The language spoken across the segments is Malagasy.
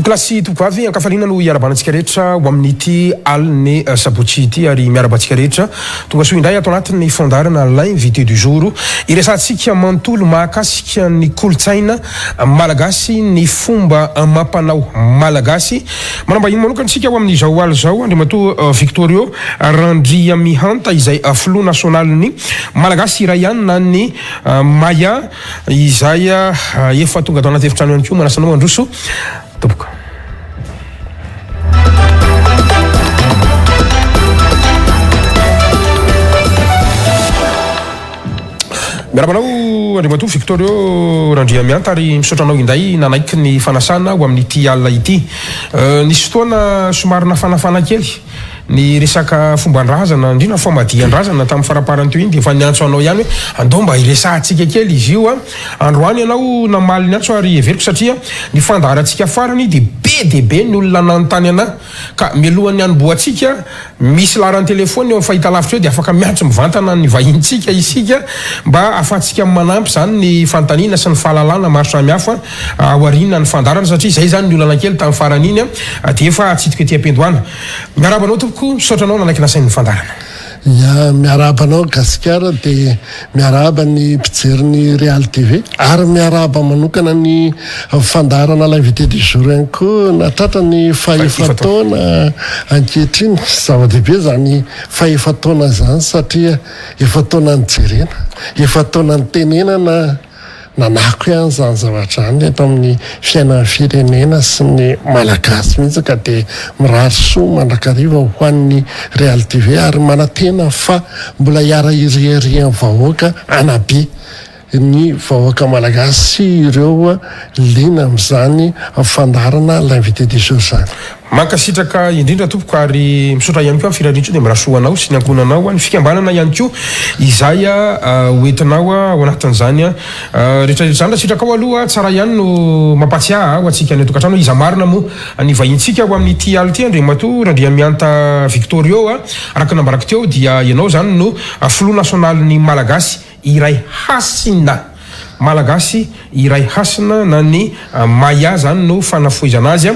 Tompokolahy sy tompokovavy, ankafaliana no hiarahabana antsika rehetra ho amin'ity alin'ny sabotsy ity ary miarahaba antsika rehetra tonga soa indray ato anatin'ny fandaharana L'invité du jour. Iresahantsika manontolo mahakasika ny kolontsaina malagasy, ny fomba amam-panao malagasy. Manam-bahiny manokana isika ho amin'izao alina izao, Andriamatoa Victorio Randriamihanta izay filoha nasionalin'ny Malagasy iray ihany na ny Maya. Izay efa tonga ato anaty efitrano ihany koa manasa anao handroso tompoko. Miarahaba anao Andriamatoa Victorio Randriamianta ary misaotra anao indray nanaiky ny fanasana ho amin'ity alina ity. Nisy fotoana somary nafanafana kely Ny resaka fomban-drazana, indrindra famadihan-drazana tamin'ny faraparany teo iny dia efa niantso anao ihany hoe andao mba hiresahantsika kely izy io an! Androany ianao namaly ny antso ary heveriko satria ny fandaharantsika farany dia be dia be ny olona nanontany anà ka mialohan'ny hanombohantsika misy laharan-telefaonina eo amin'ny fahitalavitra eo dia afaka miantso mivantana ny vahinintsika isika mba ahafahantsika manampy izany ny fanontaniana sy ny fahalalana maro samihafa aorian'ny fandaharana satria izay izany ny olana kely tamin'ny farany iny dia efa atsidika ety am-piandohana. Miarahaba anao tompoko, misaotra anao nanaiky nasain'ny fandaharana. Ya, miarahaba anao Gasikara dia miarahaba ny mpijery ny Real TV ary miarahaba manokana ny fandaharana L'invité du jour ihany koa nahatratra ny fahefa-taona ankehitriny. Zava-dehibe izany fahefa-taona izany satria efa-taona nijerena, efa-taona nitenenana. Nanako ihany izany zavatra izany eto amin'ny fiainan'ny firenena sy ny Malagasy mihitsy ka dia mirary soa mandrakariva ho an'ny Real TV ary manantena fa mbola hiara-hiriarian'ny vahoaka hanabe ny vahoaka Malagasy sy ireo liana amin'izany fandaharana L'invité du jour izany. Mankasitraka indrindra tompoko ary misaotra ihany koa amin'ny firariantsoa dia mirary soa ho anao sy ny ankohonanao, ny fikambanana ihany koa izay ho entinao ao anatin'izany rehetra rehetra izany. Raha sitrakao aloha tsara ihany no mampatsiahy ho antsika any an-tokantrano hoe iza marina moa ny vahintsika ho amin'ity alina ity, Andriamatoa Randriamihanta Victorio. Araka ny nambarako teo dia ianao izany no filoha nasionalin'ny Malagasy iray hasina. Malagasy iray hasina na ny Maya zany no fanafohezana azy.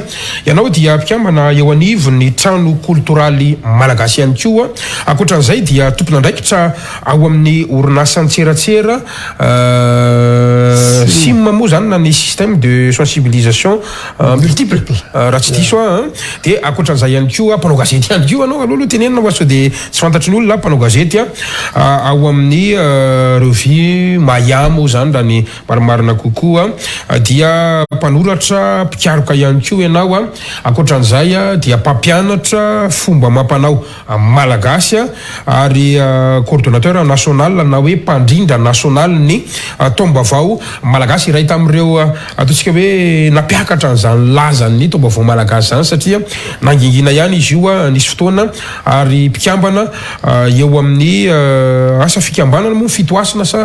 Ianao dia mpikambana eo anivon'ny trano koltoraly malagasy ihany koa. Ankoatran'izay dia tompon'andraikitra ao amin'ny orinasan-tseratsera sim moa zany na ny système de sensibilisation multiple raha tsy diso aho an. Dia ankoatran'izay ihany koa mpanao gazety ihany koa ianao. Aleo aloha tenenina fa sao dia Tsy fantatry ny olona, mpanao gazety ao amin'ny revue Maya moa izany raha ny marimarina kokoa, dia mpanoratra, mpikaroka ihany koa ianao. Ankoatra an'izay dia mpampianatra fomba amam-panao malagasy ary coordonnateur national na hoe mpandrindra nasionalin'ny taom-baovao malagasy. Iray tamin'ireo ataontsika hoe nampiakatra an'izany lazan'ny taom-baovao malagasy izany satria nangingina ihany izy io nisy fotoana. Ary mpikambana eo amin'ny asa fikambanana moa Fitohasina sa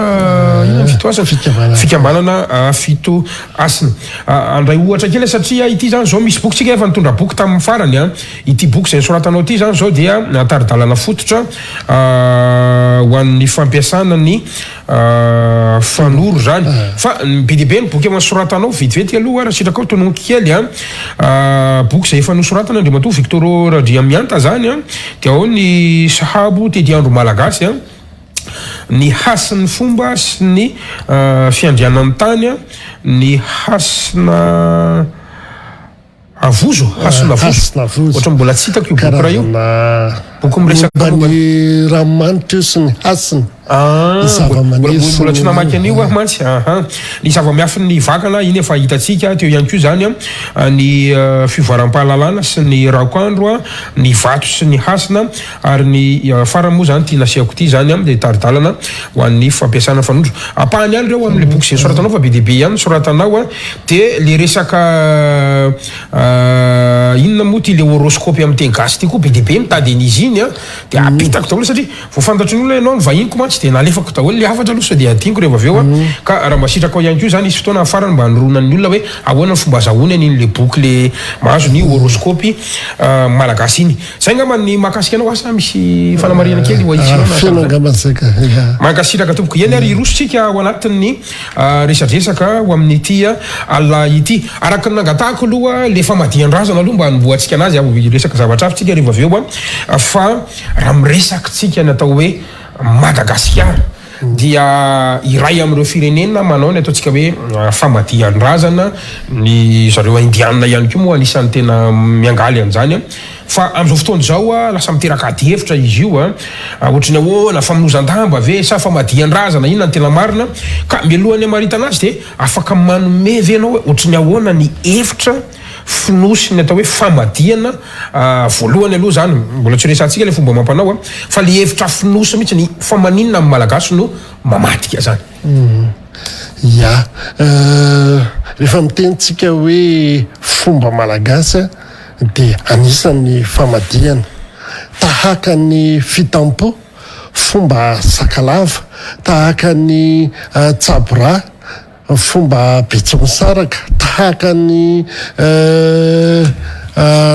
inona ny Fitohasina? Fikambanana. Fikambanana Fitohasina. Handray ohatra kely satria ity izany izao misy boky tsika efa nitondra boky tamin'ny farany an. Ity boky izay nosoratanao ity izany izao dia tari-dalana fototra ho an'ny fampiasana ny Fanoro zany. Fa be dia be ny boky efa nosoratanao, vetivety aloha raha sitrakao tononiko kely an. Boky izay efa nosoratana Andriamatoa Victor Randriamihanta zany an, dia ao ny Sahabo Tetiandro Malagasy an, ny Hasin'ny fomba sy ny fiandrianan'ny tany an, ny Hasina. Avozo? Hasina avozo? Hasina avozo. Ohatran'ny mbola tsy hitako io boky iray io. Karazana Boky miresaka momba momba ny ranomanitra io sy ny hasina. Ah, Ny zava-maniry mbola sy mbola tsy ny namaky an'io aho mantsy. Aha. Ny zava-miafin'ny vakana, iny efa hitantsika teo ihany koa izany an, ny fivoaram-pahalalana sy ny raokandro, ny vato sy ny hasina ary ny farany moa izany ity nasehoko ity izany an, dia tari-dalana ho an'ny fampiasana fanondro. Ampahany ihany ireo amin'ilay boky izay nosoratanao fa be dia be ihany ny soratanao an. De le resaka inona moa ty le horoscope amin'ny teny gasy ty koa be dia be mitady an'izy iny an, de apetako daholo satria vao fantatry ny olona ianao ny vahiniko mantsy. tsy dia nalefako daholo le hafatra aloha sao dia adinoko rehefa avy eo a. Ka raha mba sitrakao ihany koa izany hisy fotoana farany mba hanoroana ny olona hoe ahoana ny fomba azahoany an'iny le boky le mahazo ny horoscope malagasy iny. Zay angamba ny mahakasika anao asa misy fanamarihana kely ho ahitsinao na Feno angamba zay ka. Ya. Mankasitraka tompoko. Eny ary hiroso tsika ao anatin'ny resadresaka ho amin'ity alina ity. Araka ny nangatahako aloha le famadihan-drazana aloha mba hanombohantsika anazy aho hiresaka zavatra hafa tsika rehefa avy eo fa raha miresaka tsika ny atao hoe Madagasikara dia iray amin'ireo firenena manao ny ataontsika hoe famadihan-drazana, ny zareo indiana ihany koa moa anisan'ny tena miangaly an'izany fa amin'izao fotoana izao lasa miteraka adihevitra izy io ohatry ny ahoana, famonozan-damba ve sa famadihan-drazana, inona no tena marina? Ka mialohan'ny hamaritana azy dia afaka manome ve ianao hoe ohatry ny ahoana ny hevitra fonosy ny atao hoe famadihana voalohany aloha zany mbola tsy resahantsika le fomba amam-panao a fa le hevitra fonosy mihitsy ny fa maninona amin'ny malagasy no mamadika zany. Ya, rehefa miteny tsika hoe fomba malagasy dia anisan'ny famadihana tahaka ny fitampo, fomba sakalava, tahaka ny tsaboraha, Fomba betsimisaraka, tahaka ny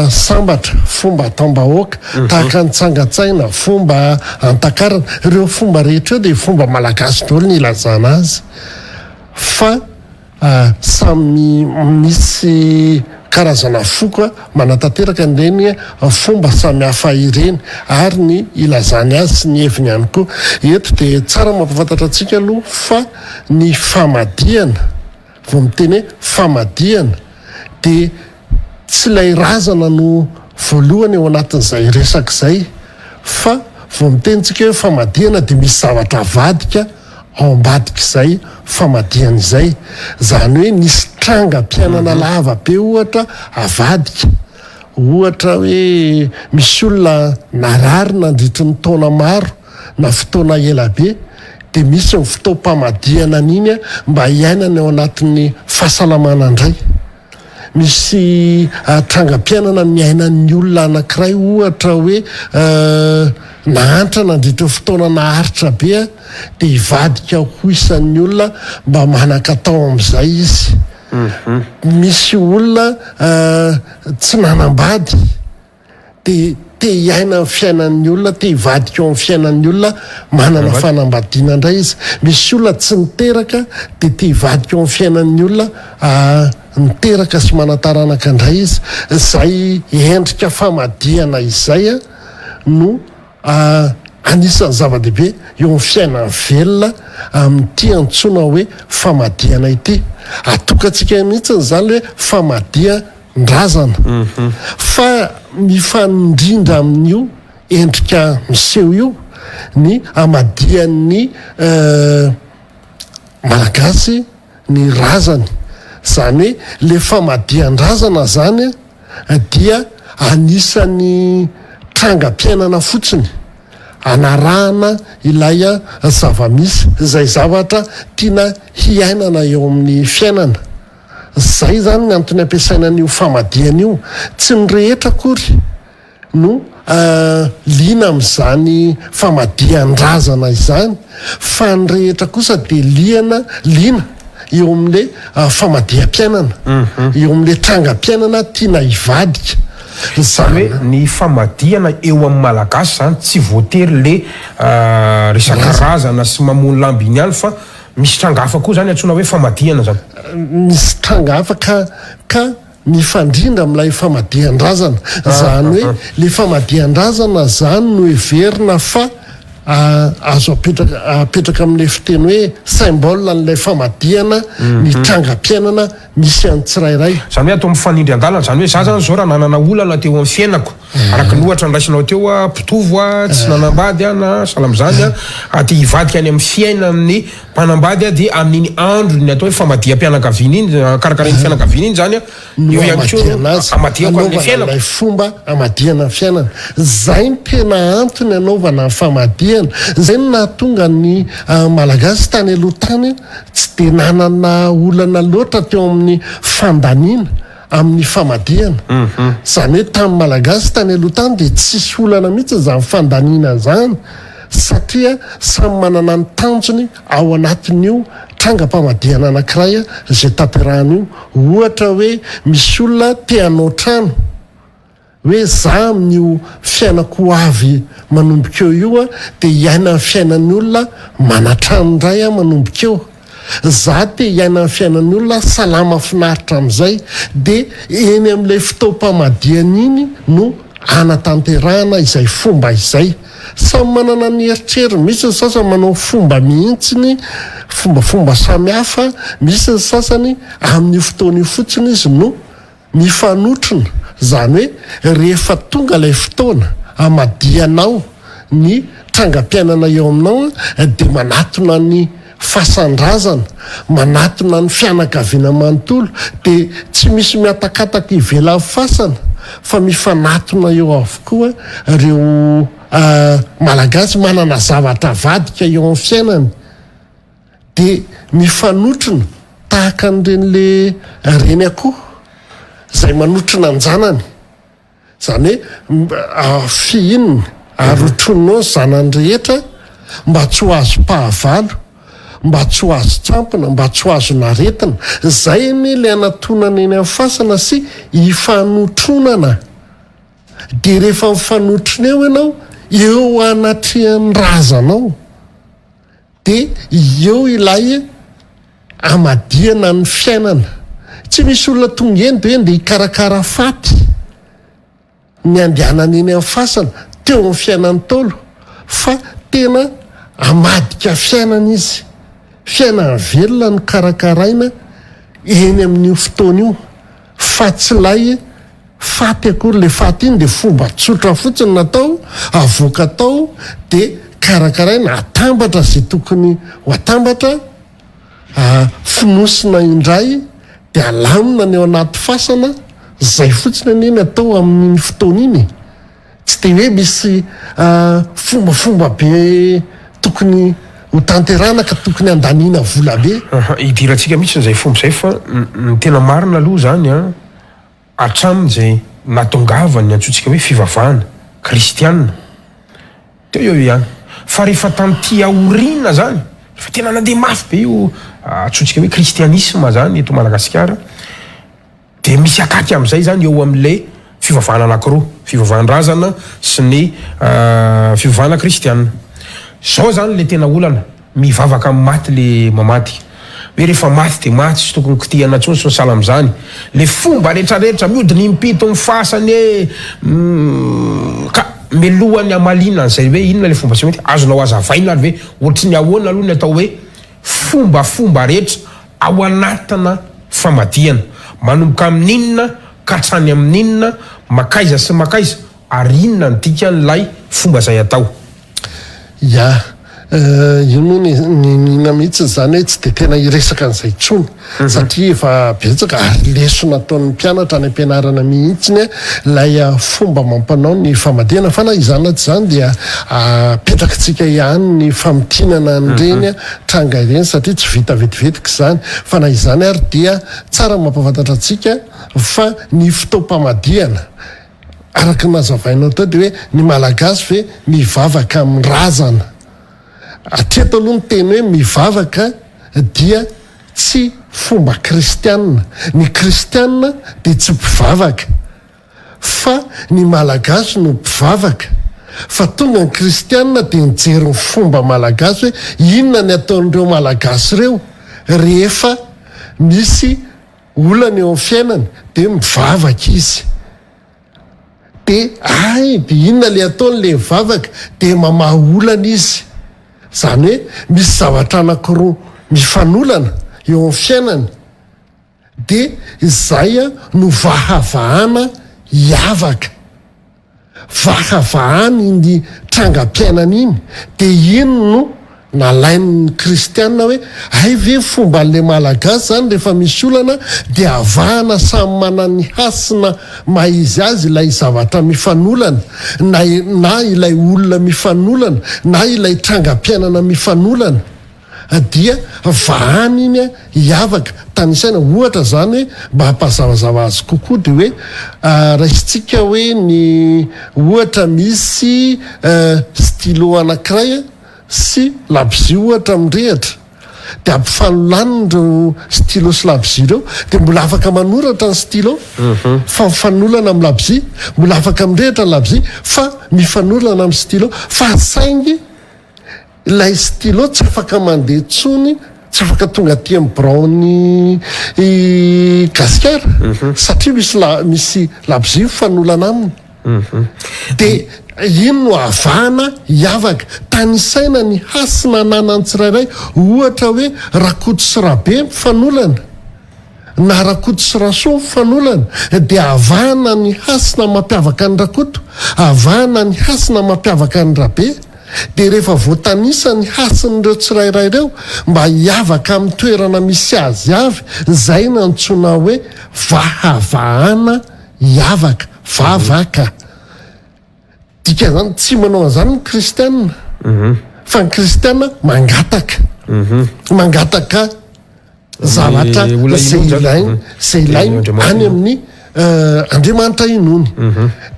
sambatra, fomba ataom-bahoaka, tahaka ny tsangan-tsaina, fomba antakarana, ireo fomba rehetra ireo dia fomba malagasy daholo ny ilazana azy fa samy misy karazana foko manatanteraka an'ireny fomba samihafa ireny ary ny ilazany azy sy ny heviny ihany koa. Eto dia tsara mampahafantatra antsika aloha fa ny famadihana, vao miteny hoe famadihana dia tsy ilay razana no voalohany ao anatin'izay resaka izay fa vao miteny tsika hoe famadihana dia misy zavatra avadika ao ambadik'izay famadihana izay. Izany hoe nisy trangam-piainana lava be ohatra avadika. Ohatra hoe misy olona narary nandritry ny taona maro na fotoana ela be dia misy ny fotoam-pamadihana an'iny mba hiainany ao anatin'ny fahasalamana indray. Misy trangam-piainana niainan'ny olona anankiray ohatra hoe nahantra nandritra ny fotoana naharitra be dia hivadika ho isan'ny olona mba manan-katao amin'izay izy. Misy olona tsy nanambady dia te hiaina ny fiainan'ny olona, te hivadika eo amin'ny fiainan'ny olona manana fanambadiana indray izy. Misy olona tsy niteraka dia te hivadika eo amin'ny fiainan'ny olona niteraka sy manan-taranaka indray izy. Izay endrika famadihana izay no anisan'ny zava-dehibe eo amin'ny fiainan'ny velona amin'ity antsoina hoe famadihana ity. Atokantsika mihitsy izany hoe famadihan-drazana. Fa mifanindrindra amin'io endrika miseho io ny hamadihan'ny Malagasy ny razany. Izany hoe le famadihan-drazana zany dia anisan'ny trangam-piainana fotsiny anarahana ilay zava-misy, izay zavatra tiana hiainana eo amin'ny fiainana. Zay zany ny antony ampiasaina an'io famadihana io. Tsy ny rehetra akory no liana amin'izany famadihan-drazana izany fa ny rehetra kosa dia liana liana eo amin'le famadiham-piainana, eo amin'le trangam-piainana tiana hivadika. Izany hoe ny famadihana eo amin'ny Malagasy izany tsy voatery le resaka razana sy mamono lambo iny ihany fa misy tranga hafa koa izany antsoina hoe famadihana izany. Misy tranga hafa ka ka mifandrindra amin'ilay famadihan-drazana. Izany hoe ilay famadihan-drazana izany no heverina fa azo apetraka apetraka amin'ilay fiteny hoe symbole an'ilay famadihana ny trangam-piainana misy an'ny tsirairay. Izany hoe atao mifanindry an-dalana, izany hoe za zany izao raha nanana olana teo amin'ny fiainako, araka ny ohatra niraisinao teo aho, mpitovo aho, tsy nanambady aho na sahala amin'izany aho, te hivadika any amin'ny fiainan'ny Mpanambady aho dia amin'iny andro ny atao hoe famadiham-pianakaviana iny, karakarain'ny fianakaviana iny izany aho, no eo ihany koa hamadihana azy, hamadihako an'ilay hanaovana fiainako. ilay fomba hamadihana ny fiainana. Izay no tena antony hanaovana ny famadihana. Izay no nahatonga ny Malagasy tany aloha tany tsy dia nanana olana loatra teo amin'ny fandaniana amin'ny famadihana. Izany hoe tamin'ny Malagasy tany aloha tany dia tsisy olana mihitsy izany fandaniana izany. satria samy manana ny tanjony ao anatin'io trangam-pamadihana anankiray izay tanterahana io. Ohatra hoe misy olona te hanao trano, hoe za amin'io fiainako ho avy manomboka eo io dia hiaina ny fiainan'ny olona manan-trano indray aho manomboka eo. Za te hiaina ny fiainan'ny olona salama finaritra amin'izay dia eny amin'ilay fotoam-pamadihana iny no anatanterahana izay fomba izay. Samy manana ny eritreriny, misy ny sasany manao fomba mihitsiny, fombafomba samihafa, misy ny sasany amin'io fotoana io fotsiny izy no Mifanotrona, izany hoe rehefa tonga ilay fotoana hamadihanao ny trangam-piainana eo aminao dia manatona ny fasan-drazana, manatona ny fianakaviana manontolo dia tsy misy mihatakataka ivelan'ny fasana fa mifanatona eo avokoa ireo Malagasy manana zavatra avadika eo amin'ny fiainany. Dia mifanotrona tahaka an'ireny le reny akoho izay manotrona an-janany. Izany hoe fihininy ary hotroniny ao ny zanany rehetra mba tsy ho azom-pahavalo, mba tsy ho azon-tsampona, mba tsy ho azon'aretina. Izay anie ilay anatonana eny amin'ny fasana sy ifanotronana. Dia rehefa mifanotrona eo ianao, eo anatrehan'ny razanao. Dia eo ilay amadihana ny fiainana. Tsy misy olona tonga eny dia hoe ndeha hikarakara faty ny andehanany eny amin'ny fasana teo amin'ny fiainan'ny Ntaolo fa tena hamadika fiainana izy. Fiainana velona no karakaraina eny amin'io fotoana io fa tsy ilay Faty akory le faty iny de fomba tsotra fotsiny natao, avoaka tao de karakaraina, atambatra ze tokony ho atambatra, fonosina indray de alamina ny ao anaty fasana, zay fotsiny anie ny atao amin'iny fotoana iny e! Tsy de hoe misy fombafomba be tokony ho tanterahana ka tokony handaniana vola be. Idirantsika mihitsy izay fomba izay fa ny tena marina aloha zany an, Hatramin'izay nahatongavan'ny antsointsika hoe fivavahana kristiana, teo eo ihany. Fa rehefa tanty aoriana zany, rehefa tena nandeha mafy be io antsointsika hoe kristianisma zany eto Madagasikara, dia misy akaky amin'izay zany eo amin'ilay fivavahana anankiroa, fivavahan-drazana sy ny fivavahana kristiana. Zao zany le tena olana. Mivavaka amin'ny maty le mamadika. Hoe rehefa maty de maty tsy tokony kitihana intsony sy ny sahala amin'izany. Le fomba retraretra, mihodina impito amin'ny fasany e! Ka melohan'ny hamaliana an'izay hoe inona le fomba tsy mety, azonao hazavaina ary ve ohatry ny ahoana aloha ny atao hoe fombafomba rehetra ao anatina famadihana? Manomboka amin'inona ka hatrany amin'inona, makaiza sy makaiza ary inona ny dikan'ilay fomba izay atao? Ya, io moa ny niniana mihitsy izany hoe tsy dia tena hiresaka an'izay intsony satria efa betsaka ary lesona ataon'ny mpianatra any am-pianarana mihitsy ilay fomba amam-panao ny famadihana fa na izany na tsy izany dia apetrakitsika ihany ny famintinana an'ireny tranga ireny satria tsy vita vetivetiky izany fa na izany ary dia tsara ny mampahafantatra antsika fa ny fotoam-pamadihana Araka ny nazavainao teo dia hoe ny Malagasy ve mivavaka amin'ny razana? Hatreto aloha ny teny hoe mivavaka dia tsy fomba kristianina. Ny kristianina dia tsy mpivavaka fa ny Malagasy no mpivavaka. Fa tonga ny kristianina dia nijery ny fomba malagasy hoe inona ny ataon'ireo Malagasy ireo rehefa misy olana eo amin'ny fiainany dia mivavaka izy dia hay dia inona le ataony le mivavaka dia mamaha olana izy zany hoe misy zavatra anakiroa mifanolana eo amin'ny fiainany dia izay no vahavahana hiavaka Vahavahany iny trangam-piainana iny dia iny no nalain'ny kristiana hoe hay ve fomban'le malagasy zany rehefa misy olana dia avahana samy manan'ny hasina maha izy azy ilay zavatra mifanolana na na ilay olona mifanolana na ilay trangam-piainana mifanolana. dia vahana iny hiavaka. Tanisaina ohatra izany hoe mba hampazavazava azy kokoa dia hoe raisintsika hoe ny ohatra misy stylo anankiray sy labozia ohatra mirehitra dia ampifanolaniny ireo stylo sy labozia ireo dia mbola afaka manoratra ny stylo fa mifanolana amin'ny labozia, mbola afaka mirehitra ny labozia fa mifanolana amin'ny stylo fa saingy Ilay stylo tsy afaka mandeha intsony, tsy afaka tonga aty amin'ny biraon'ny Gasikara satria misy la misy labozia mifanolana aminy. Dia iny no avahana hiavaka. Tanisaina ny hasina ananan'ny tsirairay, ohatra hoe Rakoto sy Rabe mifanolana. Na Rakoto sy Rasoa mifanolana dia avahana ny hasina mampiavaka an'i Rakoto, avahana ny hasina mampiavaka an'i Rabe, dia rehefa voatanisa ny hasin'ireo tsirairay ireo mba hiavaka amin'ny toerana misy azy avy, izay no antsoina hoe vahavahana hiavaka, vavaka. Dikan'izany tsy manao an'izany ny kristiana fa ny kristiana mangataka, mangataka zavatra izay ilainy, izay ilainy any amin'ny Andriamanitra inoany.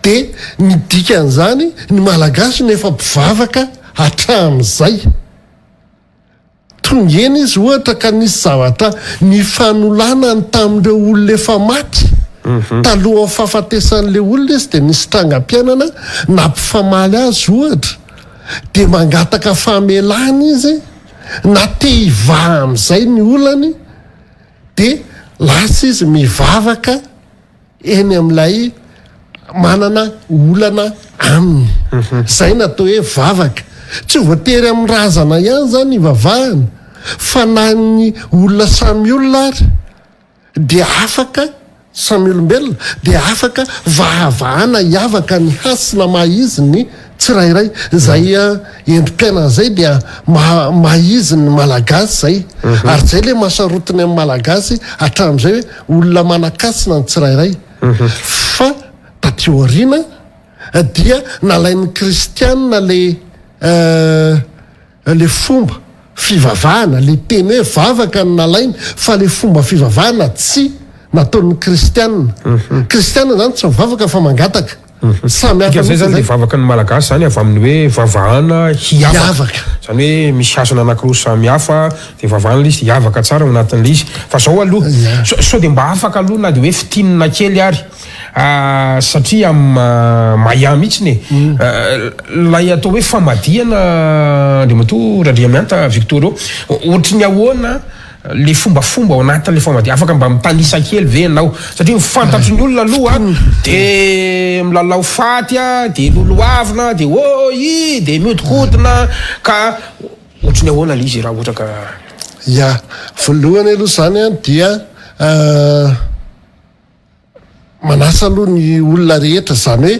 Dia ny dikan'izany ny Malagasy no efa mpivavaka hatramin'izay. Tonga eny izy ohatra ka nisy zavatra nifanolanany tamin'ireo olona efa maty. Talohan'ny fahafatesan'ilay olona izy dia nisy trangam-piainana nampifamaly azy ohatra. Dia mangataka famelana izy na te hivaha amin'izay ny olany dia lasa izy mivavaka eny amin'ilay manana olana aminy. Izay no atao hoe vavaka. Tsy voatery amin'ny razana ihany izany ivavahana fa na ny olona samy olona ary dia afaka, samy olombelona, dia afaka vahavahana hiavaka ny hasina maha izy ny tsirairay. Izay endri-piainana izay dia maha maha izy ny Malagasy izay. Ary izay ilay mahasarotiny amin'ny Malagasy hatramin'izay hoe olona manan-kasina ny tsirairay. Fa taty aoriana dia nalain'ny kristianina ilay ilay fomba fivavahana, ilay teny hoe vavaka no nalainy fa ilay fomba fivavahana tsy nataon'ny kristianina. Kristianina izany tsy mivavaka fa mangataka. Samy hafa Dikan'izay mihitsy zany zay. le vavaka ny Malagasy zany avy amin'ny hoe vavahana hiavaka. Hiavaka. Zany hoe misy hasina anakiroa samy hafa de vavahana le izy de hiavaka tsara ao anatin'le izy. Fa zao aloha, Ia. sao sao de mba afaka aloha na de hoe fintinina kely ary satria am Maya mihitsiny e. Lay atao hoe famadihana Andriamatoa Randriamihanta Victor ohatry ny ahoana Le fombafomba ao anatin'le famadihana, afaka mba mitanisa kely ve ianao? Satria ny fantatry ny olona aloha de milalao faty a, de lolohavina, de oi, de mihodinkodina, ka ohatry ny ahoana le izy raha ohatra ka. Ya, voalohany aloha izany an dia Manasa aloha ny olona rehetra, izany hoe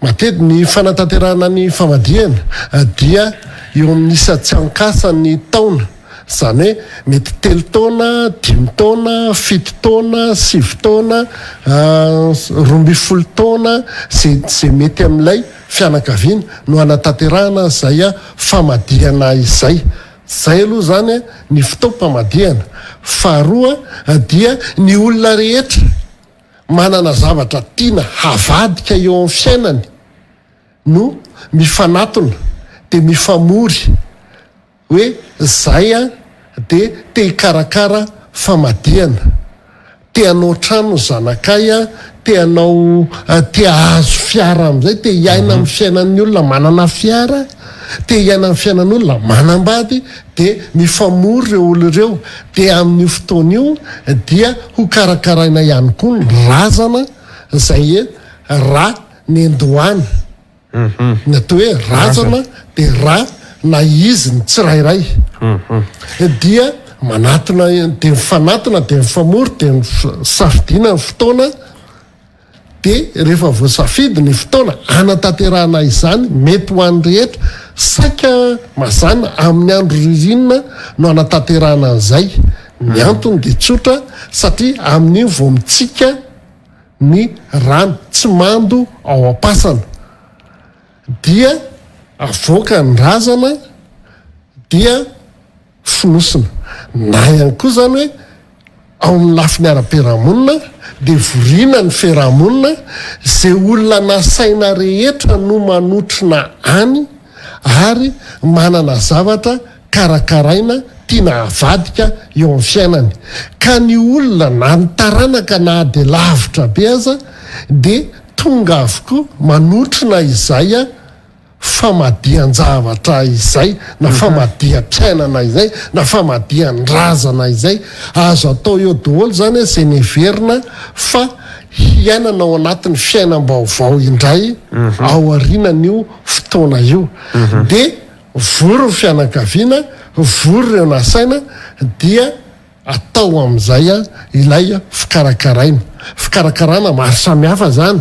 matety ny fanatanterahana ny famadihana dia eo amin'ny isa tsy ankasa ny taona, izany hoe mety telo taona, dimy taona, fito taona, sivy taona, 12 taona, izay izay mety amin'ilay fianakaviana no hanatanterahana izay famadihana izay. Izay aloha izany ny fotoam-pamadihana. Faharoa dia ny olona rehetra manana zavatra tiana havadika eo amin'ny fiainany no mifanatona dia mifamory hoe zay dia te hikarakara famadihana. Te hanao trano ny zanakay a, te hanao, te hahazo fiara amin'izay, te hiaina amin'ny fiainan'ny olona manana fiara, te hiaina amin'ny fiainan'olona manambady, dia mifamory ireo olona ireo, dia amin'io fotoana io dia ho karakaraina ihany koa ny razana izay ra nendohana. Ny atao hoe razana dia ra na izy ny tsirairay dia manatona dia mifanatona dia mifamory dia misafidiana ny fotoana dia rehefa voasafidy ny fotoana hanatanterahana izany mety ho an'ny rehetra saika mazàna amin'ny andro ririnina no hanatanterahana an'izay ny antony dia tsotra satria amin'iny vao mitsika ny rano tsy mando ao am-pasana dia avoaka ny razana dia. fonosina. Na ihany koa izany hoe ao amin'ny lafiny ara-piarahamonina dia voriana ny fiarahamonina, izay olona nasaina rehetra no manotrona any ary manana zavatra karakaraina tiana havadika eo amin'ny fiainany. Ka ny olona na ny taranaka na dia lavitra be aza dia tonga avokoa manotrona izay famadihan-javatra izay na famadiham-piainana izay na famadihan-drazana izay. Azo atao eo daholo izany izay neverina fa hiainana ao anatin'ny fiainam-baovao indray aorianan'io fotoana io. Dia vory ny fianakaviana, vory ireo nasaina dia Atao amin'izay ilay fikarakaraina. Fikarakarana maro samihafa izany.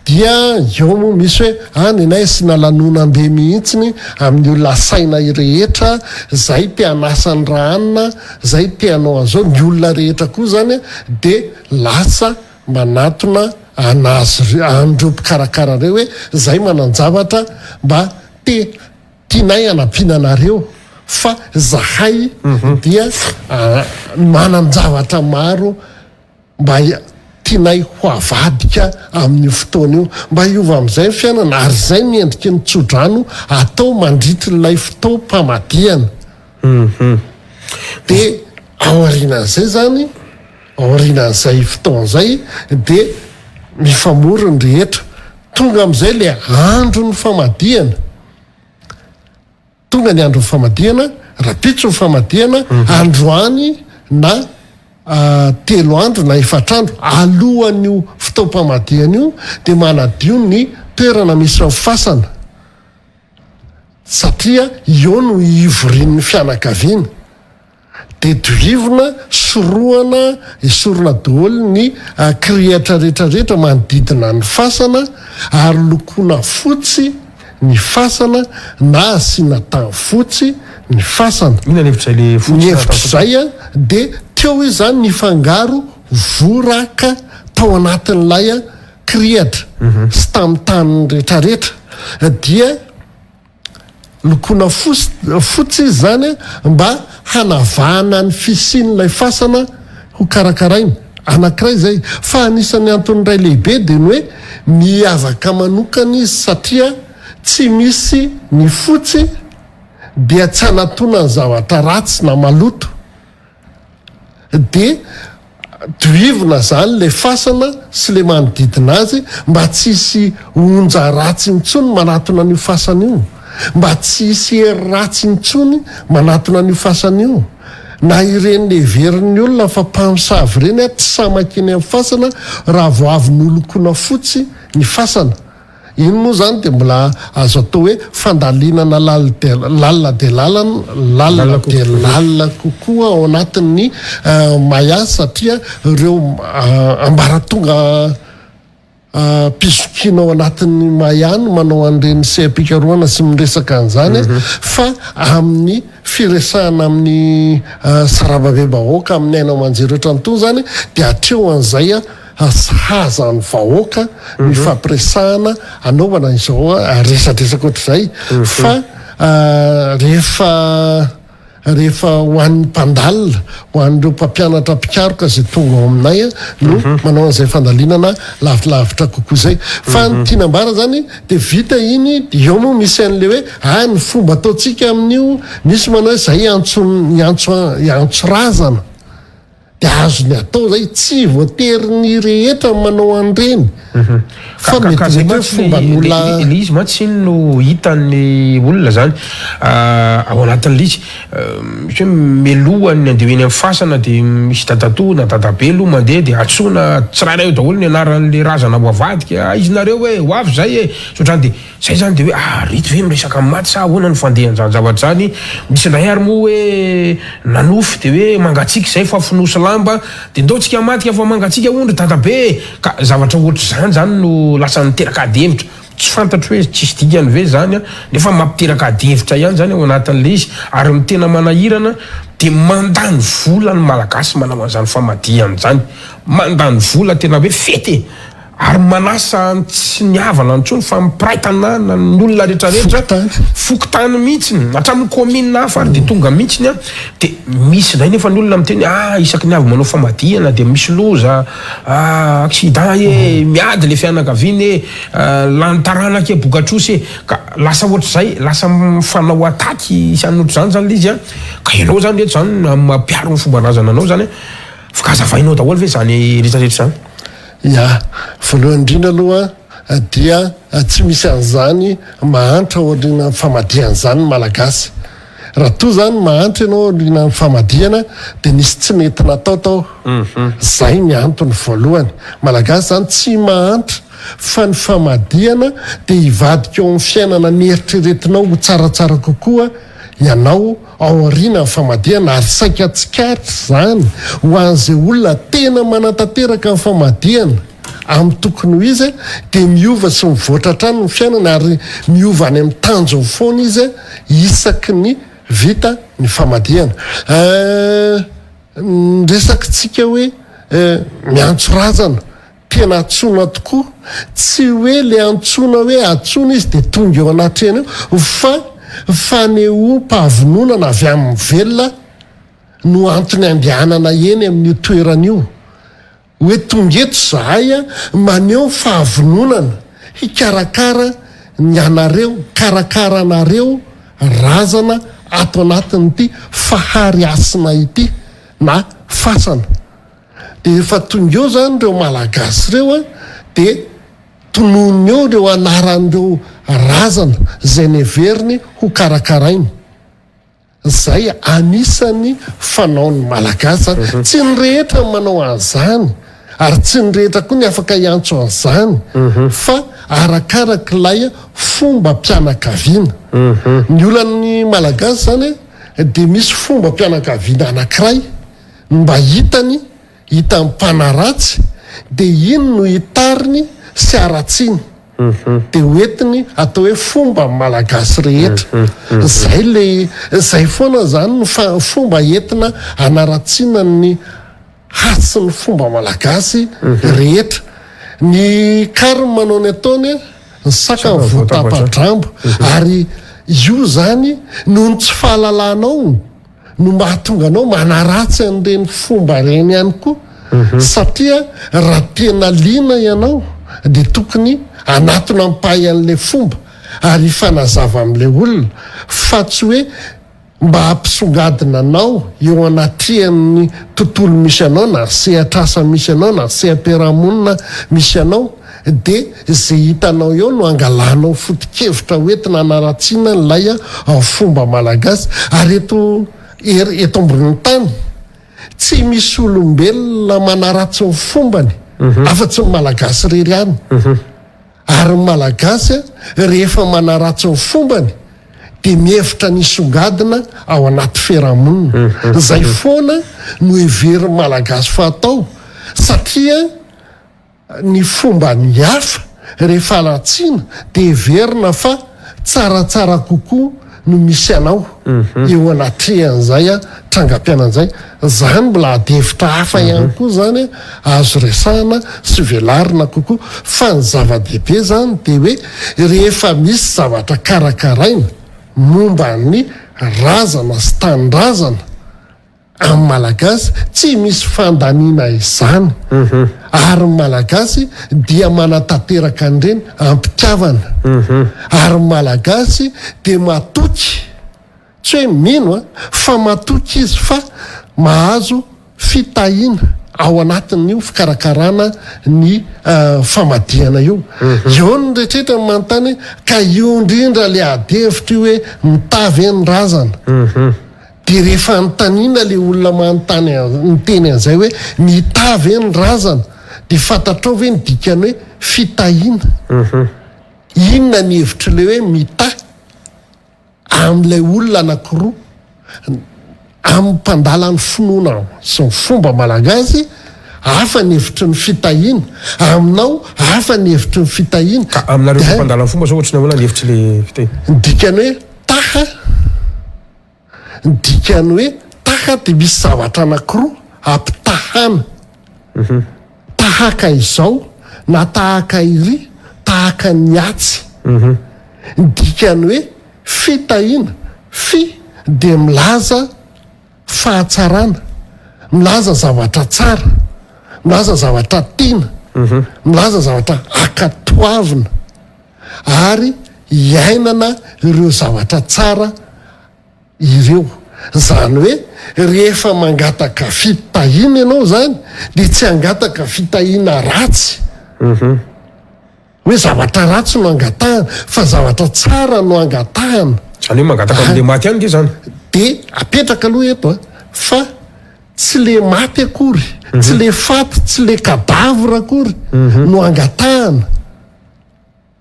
Dia eo moa misy hoe any ianay asiana lanonam-be mihitsiny amin'ny olona asaina rehetra, izay te hanasa ny rahanina, izay te hanao an'izao, ny olona rehetra koa izany dia lasa manatona an'azy ireo, an'ireo mpikarakara ireo hoe izay manan-javatra mba te Tianay hanampiana anareo fa zahay dia manan-javatra maro mba tianay ho avadika amin'io fotoana io mba hiova amin'izay ny fiainana ary izay ny endriky ny tsodrano atao mandritry ilay fotoam-pamadihana. Dia aorianan'izay izany, aorianan'izay fotoana izay dia mifamory ny rehetra. Tonga amin'izay ilay andron'ny famadihana. Tonga ny andron'ny famadihana, rahampitso ny famadihana, androany na telo andro na efatr'andro alohan'io fotoam-pamadihana io dia manadio ny toerana misy ny fasana satria eo no hivorian'ny fianakaviana. Dia dohivina, sorohana, esorina daholo ny kirihitra rehetra rehetra manodidina ny fasana ary lokoina fotsy ny fasana na asiana tany fotsy ny fasana. Inona ny hevitr'izay le fotsy Ny na tany fotsy? hevitr'izay dia teo izy izany nifangaro voraka tao anatin'ilay kirihitra sy tamin'ny tany rehetra rehetra dia Lokoina fotsy izy izany mba hanavahana ny fisian'ilay fasana ho karakaraina. Anankiray izay. Fa anisan'ny antony iray lehibe dia ny hoe miavaka manokana izy satria tsy misy ny fotsy dia tsy hanatona ny zavatra ratsy na maloto. Dia dohivina zany le fasana sy le manodidina azy mba tsy hisy onja ratsy intsony manatona an'io fasana io, mba tsy hisy hery ratsy intsony manatona an'io fasana io, na ireny heverin'ny olona fa mpamosavy ireny ary tsy sahy mankeny amin'ny fasana raha vao avy nolokoina fotsy ny fasana. Iny moa izany dia mbola azo atao hoe fandalinana lalina dia lalina, lalina dia lalina kokoa ao anatin'ny Maya satria ireo ambaratonga mpizokiana ao anatin'ny Maya no manao an'ireny seha-pikarohana sy miresaka an'izany fa amin'ny firesahana amin'ny sarababem-bahoaka amin'ny haino aman-jery ohatran'itony izany dia hatreo an'izay Sahaza ny vahoaka ny fampiresahana anaovana izao resadresaka ohatr'izay fa rehefa rehefa ho an'ny mpandalina, ho an'ireo mpampianatra mpikaroka izay tonga ao aminay no manao an'izay fandalinana lavilavitra kokoa izay. Fa ny tiana ambara izany dia vita iny, dia eo moa misy an'ilay hoe ah ny fomba ataontsika amin'io, misy manao hoe izay hiantso hiantso hiantso razana. Dia azony atao izay, tsy voatery ny rehetra ny manao an'ireny fa Ka mety zay mety hoe mantsy fomban'olona. le izy mantsy iny no hitan'ny olona zany ao anatin'le izy, misy hoe mialohan'ny andeha ho eny amin'ny fasana dia misy dadatoa na dadabe aloha mandeha dia antsoina tsirairay eo daholo ny anaran'le razana ho avadika, aiza nareo e, ho avy zay e, sy ohatrany dia. Zay zany de hoe ah reto ve miresaka amin'ny maty sa ahoana no fandehan'izany zavatra zany, misy indray ary moa hoe nanofy de hoe mangatsiaka izay fa fonosy lamba de ndao tsika hamadika fa mangatsiaka hono ry dadabe e! ka zavatra ohatr'izany zany no lasa niteraka ady hevitra, tsy fantatro hoe tsisy dikany ve zany an, nefa mampiteraka ady hevitra ihany zany ao anatin'le izy, ary ny tena manahirana de mandany vola ny malagasy manao an'izany famadihana izany, mandany vola tena hoe fety e! Ary manasa ny tsy ny havana intsony fa mpiray tanàna, ny olona rehetra rehetra, fokontany mihitsy, hatramin'ny commune hafa ary dia tonga mihitsy an, dia misy indray nefa ny olona miteny ah isaky ny avy manao famadihana dia misy loza, ah accident e, miady le fianakaviana e, lany taranaka e, boka-trosa e, ka lasa ohatr'izay, lasa mifanao attaque isan'ny ohatr'izany zany le izy an, ka ianao zany reto zany amin'ny maha mpiaro ny fomban-drazana anao zany an, fa hazavainao daholo ve izany rehetra rehetra izany? Ya, voalohany indrindra aloha dia tsy misy an'izany mahantra aorianan'ny famadihana izany ny Malagasy. Raha toa izany mahantra ianao aorianan'ny famadihana dia nisy tsy nety natao tao. Izay ny antony voalohany. Malagasy izany tsy mahantra fa ny famadihana dia hivadika eo amin'ny fiainana neritreretinao ho tsaratsara kokoa ianao aorianan'ny famadihana ary saika tsikaritra izany ho an'izay olona tena manatanteraka ny famadihana amin'ny tokony ho izy dia miova sy mivoatra hatrany ny fiainany ary miova any amin'ny tanjony foana izy isaky ny vita ny famadihana. Ny resakitsika hoe miantso razana Tena antsoina tokoa, tsy hoe le antsoina hoe antsoina izy dia tonga eo anatrehany eo fa fanehoam-pahavononana avy amin'ny velona no antony andehanana eny amin'io toerana io. Hoe tonga eto izahay maneho ny fahavononana hikarakara ny anareo, hikarakara anareo razana ato anatin'ity fahary hasina ity na fasana. Dia efa tonga eo zany ireo Malagasy ireo an, dia tononiny eo ireo anaran'ireo razana izay neveriny ho karakarainy. Izay anisan'ny fanaon'ny Malagasy zany. Tsy ny rehetra no manao an'izany, ary tsy ny rehetra koa ny afaka hiantso an'izany, fa arakarak'ilay fombam-pianakaviana. Ny olan'ny Malagasy zany dia misy fombam-pianakaviana anankiray, Ny mba hitany, hitan'ny mpanaratsy, dia iny no hitariny sy haratsiny. Dia hoentiny atao hoe fomba ny Malagasy rehetra. Izay ilay, izay foana izany no fomba entina hanaratsiana ny hasin'ny fomba Malagasy rehetra. Ny kary manao ny ataony, ny saka voatapa-drambo. Ary io izany, noho ny tsy fahalalanao, no mahatonga anao manaratsy an'ireny fomba ireny ihany koa satria raha tena liana ianao dia tokony hanatona ampahy an'ilay fomba ary hifanazava amin'ilay olona fa tsy hoe mba hampisongadina anao eo anatrehan'ny tontolo misy anao na sehatr'asa misy anao na seha-piarahamonina misy anao dia izay hitanao eo no angalanao foto-kevitra hoentina hanaratsiana an'ilay fomba malagasy ary eto eto ambonin'ny tany tsy misy olombelona manaratsy ny fombany afa-tsy ny malagasy irery ihany ary ny malagasy rehefa manaratsy ny fombany dia mihevitra ny hisongadina ao anaty fiarahamonina izay foana no heverin'ny malagasy fa atao satria Ny fomban'ny hafa rehefa ratsiana dia heverina fa tsaratsara kokoa no misy anao eo anatrehan'izay trangam-piainana izay. Izany mbola adihevitra hafa ihany koa izany azo resahana sy velarina kokoa. Fa ny zava-dehibe izany dia hoe rehefa misy zavatra karakaraina momba ny razana sy tanindrazana, Amin'ny Malagasy tsy misy fandaniana izany ary ny Malagasy dia manatanteraka an'ireny am-pitiavana ary ny Malagasy dia matoky, tsy hoe mino an, fa matoky izy fa mahazo fitahiana ao anatin'io fikarakarana ny famadihana io. Eo ny rehetrrehetra no manontany hoe ka io indrindra ilay adihevitra io hoe mitaha ve ny razana? Dia rehefa anontaniana ilay olona manontany miteny an'izay hoe mitaha ve ny razana dia fantatrao ve ny dikan'ny hoe fitahiana? Inona ny hevitr'ilay hoe mitaha amin'ilay olona anankiroa? Amin'ny mpandala ny finoana sy ny fomba malagasy, hafa ny hevitry ny fitahiana. Aminao, hafa ny hevitry ny fitahiana. Ka aminareo mpandala ny fomba zao ohatry ny ahoana ny hevitr'ilay fitahiana? Ny dikan'ny hoe taha. Ny dikan'ny hoe taha dia misy zavatra anankiroa ampitahana. Tahaka izao na tahaka iry, tahaka ny atsy. Ny dikan'ny hoe fitahiana, fi, dia milaza fahatsarana, milaza zavatra tsara, milaza zavatra tiana, milaza zavatra ankatoavina ary iainana ireo zavatra tsara ireo. Izany hoe rehefa mangataka fitahiana ianao izany dia tsy hangataka fitahiana ratsy. Hoe zavatra ratsy no angatahana fa zavatra tsara no angatahana. Izany hoe mangataka amin'ilay maty ihany nge izany. Dia apetraka aloha eto a, fa tsy le maty akory, tsy le faty, tsy le cadavre akory no angatahana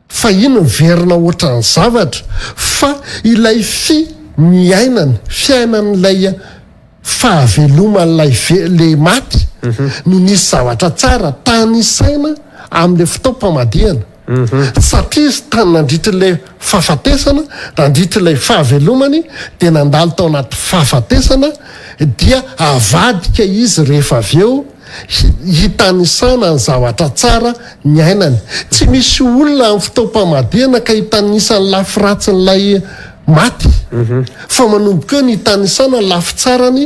fa iny miverina ohatran'ny zavatra fa ilay fi niainany, fiainan'ilay fahaveloman'ilay ve le maty no nisy zavatra tsara tanisaina amin'ilay fotoam-pamadihana satria izy tany nandritra ilay fahafatesana, nandritra ilay fahavelomany dia nandalo tao anaty fahafatesana dia avadika izy rehefa avy eo hitanisana ny zavatra tsara niainany. Tsy misy olona amin'ny fotoam-pamadihana ka hitanisa ny lafy ratsin'ilay maty fa manomboka eo ny hitanisana ny lafy tsarany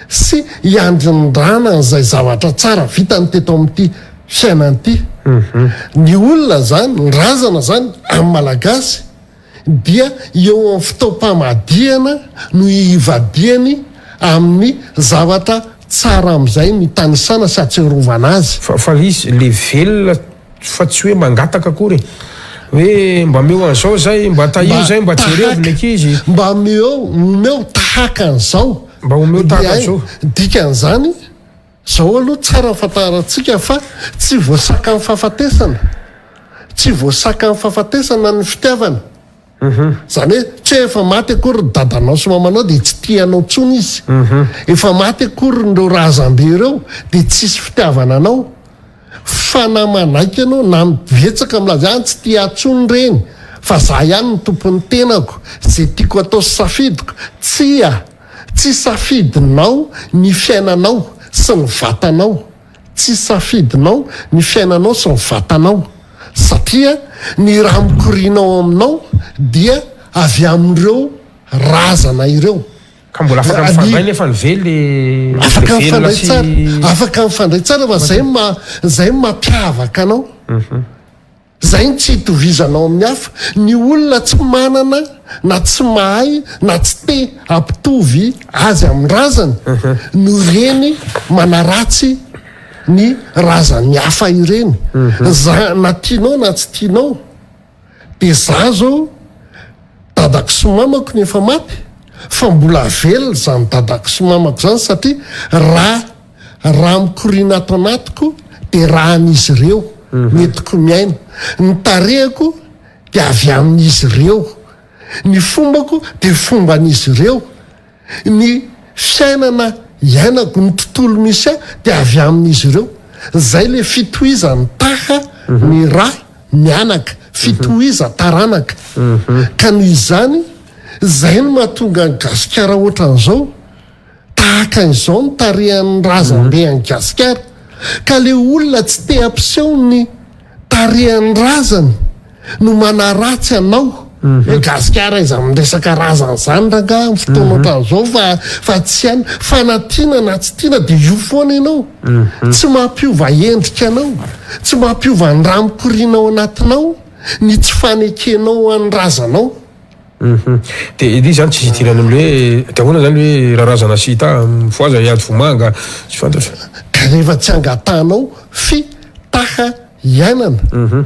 sy hiandrindrana an'izay zavatra tsara vitany teto amin'ity fiainana ity. Ny olona izany, ny razana izany amin'ny Malagasy dia eo amin'ny fotoam-pamadihana no hivadihany amin'ny zavatra tsara amin'izay nitanisana sy hatsiarovana azy. Fa le izy le velona fa tsy hoe mangataka akory e! Hoe mba omeo an'izao zay, mba tahio zay, mba jereo ny ankizy. Mba omeo, omeo tahaka an'izao. Mba omeo tahaka an'izao. Dikan'izany, zao aloha tsara fantarantsika fa tsy voasakan'ny fahafatesana, tsy voasakan'ny fahafatesana ny fitiavana. Izany hoe tsy hoe efa maty akory ny dadanao sy mamanao dia tsy tia anao intsony izy. Efa maty akory ireo razambe ireo dia tsisy fitiavana anao. Fa na manaiky ianao na betsaka milaza hoe tsy tia ahy intsony ireny fa za ihany no tompon'ny tenako, izay tiako atao sy safidiko. Tsia! Tsy safidinao ny fiainanao sy ny vatanao. Tsy safidinao ny fiainanao sy ny vatanao satria ny rà mikoriana ao aminao dia avy amin'ireo razana ireo. Ka mbola afaka mifandray nefa ny ve le Afaka mifandray tsara, afaka mifandray tsara fa zay ma zay mampiavaka anao. Zay no tsy itovizanao amin'ny hafa. Ny olona tsy manana na tsy mahay na tsy te hampitovy azy amin'ny razany no ireny manaratsy ny razan'ny hafa ireny. Za na tianao na tsy tianao dia za zao dadako sy mamako no efa maty fa mbola velona izany dadako sy mamako izany satria raha Raha mikoriana ato anatiko dia raha an'izy ireo no entiko miaina. Ny tarehiko dia avy amin'izy ireo. Ny fombako dia fomban'izy ireo. Ny fiainana iainako, ny tontolo misy ahy dia avy amin'izy ireo. Izay ilay fitohizan'ny taha ny ra mianaka, fitohizan-taranaka. Ka noho izany, izay no mahatonga an'i Gasikara ohatran'izao. Tahaka an'izao ny tarehan'ny razambe any Gasikara. Ka le olona tsy te hampiseho ny tarehan'ny razany no manaratsy anao hoe Gasikara aiza miresaka razana zany rangaha amin'ny fotoana ohatran'izao fa fa tsy any. Fa na tiana na tsy tiana dia io foana ianao. Tsy mampiova endrika anao, tsy mampiova ny rà mikoriana ao anatinao ny tsy fanekenao an'ny razanao. Hum de ilay izy zany tsisy idirany amle hoe de ahoana zany hoe rarazana sy hita mifohaza hiady vomanga tsy fantatra. Ka rehefa tsy angatahanao fi taha iainana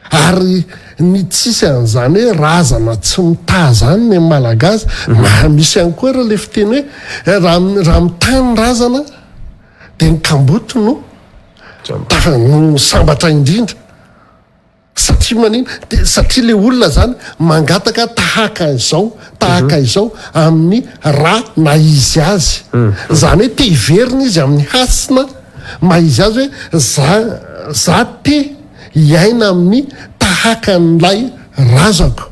ary ny tsisy an'izany hoe razana tsy mitaha zany ny malagasy ma misy ihany koa ary le fiteny hoe raha raha mitaha ny razana de ny kamboty no tafa no sambatra indrindra. Satria manina? Dia satria le olona zany mangataka tahaka izao, tahaka izao amin'ny ra naha izy azy. Zany hoe te hiverina izy amin'ny hasina maha izy azy hoe za za te hiaina amin'ny tahaka an'ilay razako.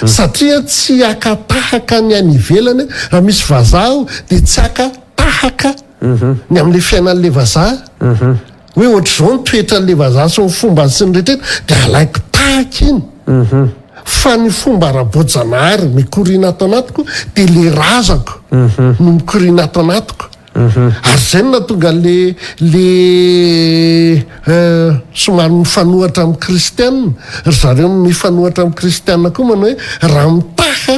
Satria tsy haka tahaka ny any ivelany, raha misy vazaha aho dia tsy haka tahaka ny amin'le fiainan'le vazaha. hoe ohatr'izao ny toetran'le vazaha sy ny fombany sy ny rehetra de alaiko tahaka iny. Fa ny fomba ara-boajanahary mikoriana ato anatiko de le razako no mikoriana ato anatiko. Ary zay no nahatonga le le somary mifanohatra amin'ny kristiana, ry zareo mifanohatra amin'ny kristiana koa manao hoe raha mitaha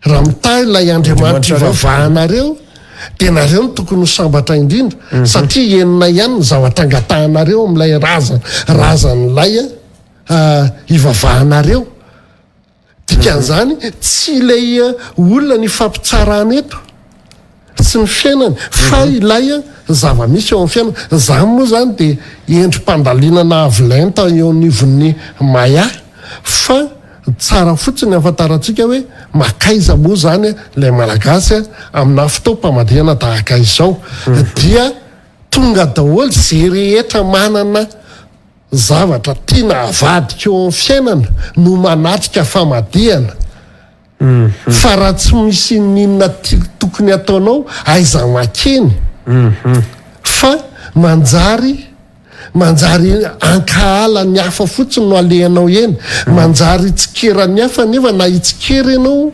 Raha mitahy ilay Andriamanitra ivavahanareo, dia nareo no tokony ho sambatra indrindra, satria henonay ihany ny zavatra angatahanareo amin'ilay raza, razan'ilay ivavahanareo. Dikan'izany, tsy ilay olona nifampitsarana eto sy ny fiainany, fa ilay zava-misy eo amin'ny fiainana. Izany moa izany dia endri-pandalinana avo lenta eo anivon'ny Maya, fa Tsara fotsiny ny ahafantarantsika hoe makaiza moa izany ilay Malagasy amina fotoam-pamadihana tahaka izao. Dia tonga daholo izay rehetra manana zavatra tiana havadika eo amin'ny fiainana no manatrika famadihana. Fa raha tsy misy inoninona tokony hataonao, aiza makeny? Fa manjary Manjary hankahala ny hafa fotsiny no alehanao eny. Manjary hitsikera ny hafa nefa na hitsikera ianao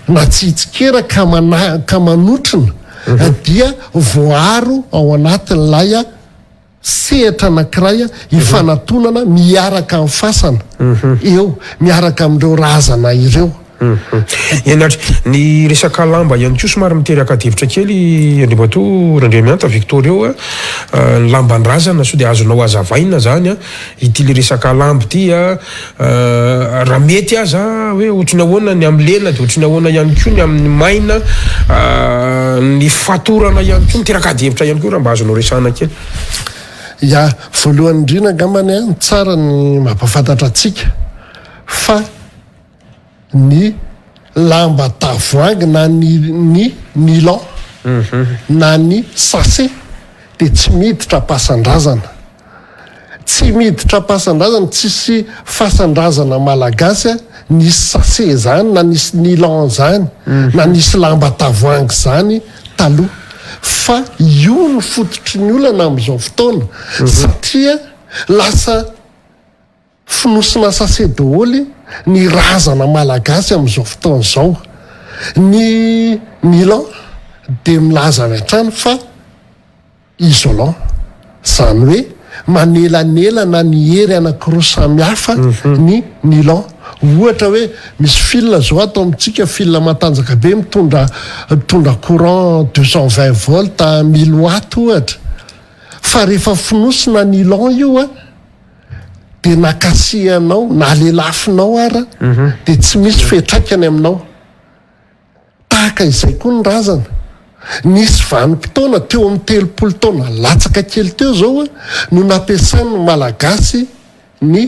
na tsy hitsikera ka mana- ka manotrona dia voaaro ao anatin'ilay sehatra anankiray ifanatonana miaraka amin'ny fasana eo, miaraka amin'ireo razana ireo. Eny ary, ny resaka lamba ihany koa somary miteraka adihevitra kely Andriamatoa Randriamihanta Victorio a, ny lamban-drazana sao dia azonao hazavaina zany a, ity le resaka lamba ity a, raha mety aza hoe ohatry ny ahoana ny amin'ny lena dia ohatry ny ahoana ihany koa ny amin'ny maina, ny fatorana ihany koa miteraka adihevitra ihany koa raha mba azonao resahana kely. Ya, voalohany indrindra angambany a, tsara ny mampahafantatra antsika fa ny lamba tavoahangy na ny ny nylon na ny sachet dia tsy miditra am-pasan-drazana. Tsy miditra am-pasan-drazana, tsisy fasan-drazana malagasy nisy sachet zany na nisy nylon zany na nisy lamba tavoahangy zany taloha. Fa io no fototry ny olana amin'izao fotoana satria lasa Fonosina sachet daholo ny razana malagasy amin'izao fotoana izao. Ny Milan dia milaza avy hatrany fa isolant, izany hoe manelanelana ny hery anankiroa samy hafa ny nylon. Ohatra hoe misy fil izao ato amintsika, fil matanjaka be mitondra mitondra courant 220 volt, 1000 watt ohatra. Fa rehefa fonosina nylon io an, dia na kasihanao na lelafinao ara dia tsy misy fiantraikany aminao. Tahaka izay koa ny razana. Nisy vanim-potoana teo amin'ny 30 taona latsaka kely teo izao no nampiasan'ny Malagasy ny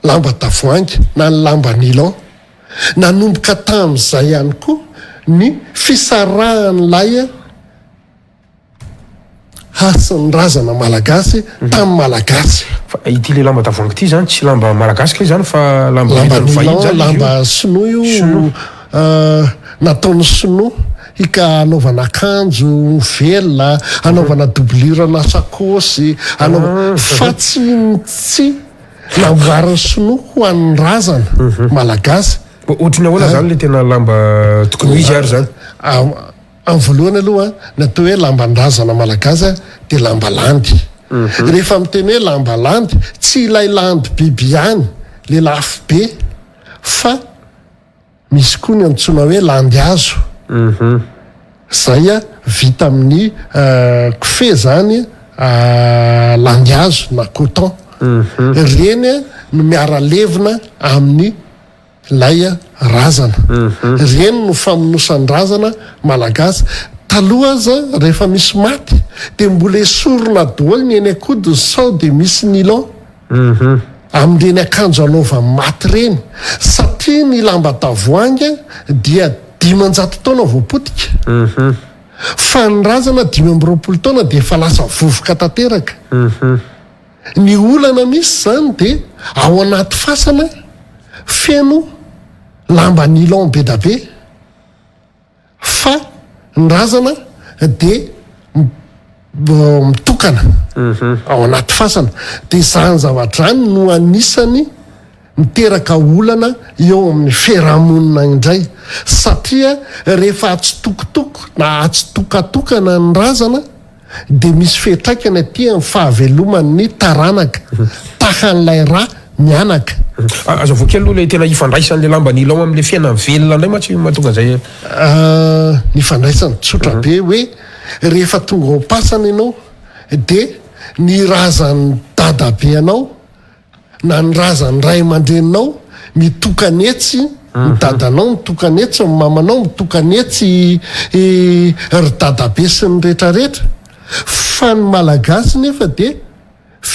lamba tavoahangy na ny lamba nylon. Nanomboka tamin'izay ihany koa ny fisarahan'ilay Hasin'ny razana malagasy tamin'ny malagasy. Fa ity le lamba tavoahangy ity zany tsy lamba malagasy kay zany fa lamba Lamba entin'ny vahiny nylon, zany izy io? lamba sinoa io, Sinoa. nataon'ny sinoa hika hanaovana akanjo velona, hanaovana doublure na sakaosy, hanaovana fa tsy tsy namboarin'ny sinoa ho an'ny razana malagasy. Ohatry ny ahoana zany le tena lamba tokony ho izy ary zany? Amin'ny voalohany aloha, ny atao hoe lamban-drazana malagasy dia lamba landy. Rehefa miteny hoe lamba landy, tsy ilay landy biby ihany, le lafo be, fa misy koa ny antsoina hoe landy hazo, izay vita amin'ny kofehy izany, landy hazo na coton. Ireny no miara-levona amin'ny. Ilay razana. Ireny no famonosan-drazana malagasy. Taloha aza rehefa misy maty dia mbola esorina daholo ny eny an-kodiny sao dia misy nylon amin'ireny akanjo anaovan'ny maty ireny satria ny lamba tavoahangy dia 500 taona vao potika fa ny razana 25 taona dia efa lasa vovoka tanteraka. Ny olana misy izany dia ao anaty fasana feno lamba nylon be da be fa ny razana dia. Mitokana ao anaty fasana. Dia izany zavatra izany no anisany miteraka olana eo amin'ny fiarahamonina indray satria rehefa atsitokotoko na atsitokatokana ny razana dia misy fiantraikany aty amin'ny fahaveloman'ny taranaka tahan'ilay ra mianaka. Azavao kely aloha ilay tena ifandraisan'ilay lamba nilon amin'ilay fiainana velona indray mantsy mahatonga an'izay. Ny ifandraisany tsotra be hoe rehefa tonga ao am-pasana ianao dia ny razan'ny dadabe anao na ny razan'ny ray aman-dreninao mitokana etsy, ny dadanao mitokana etsy, ny mamanao mitokana etsy, ry dadabe sy ny retraretra. Fa ny Malagasy nefa dia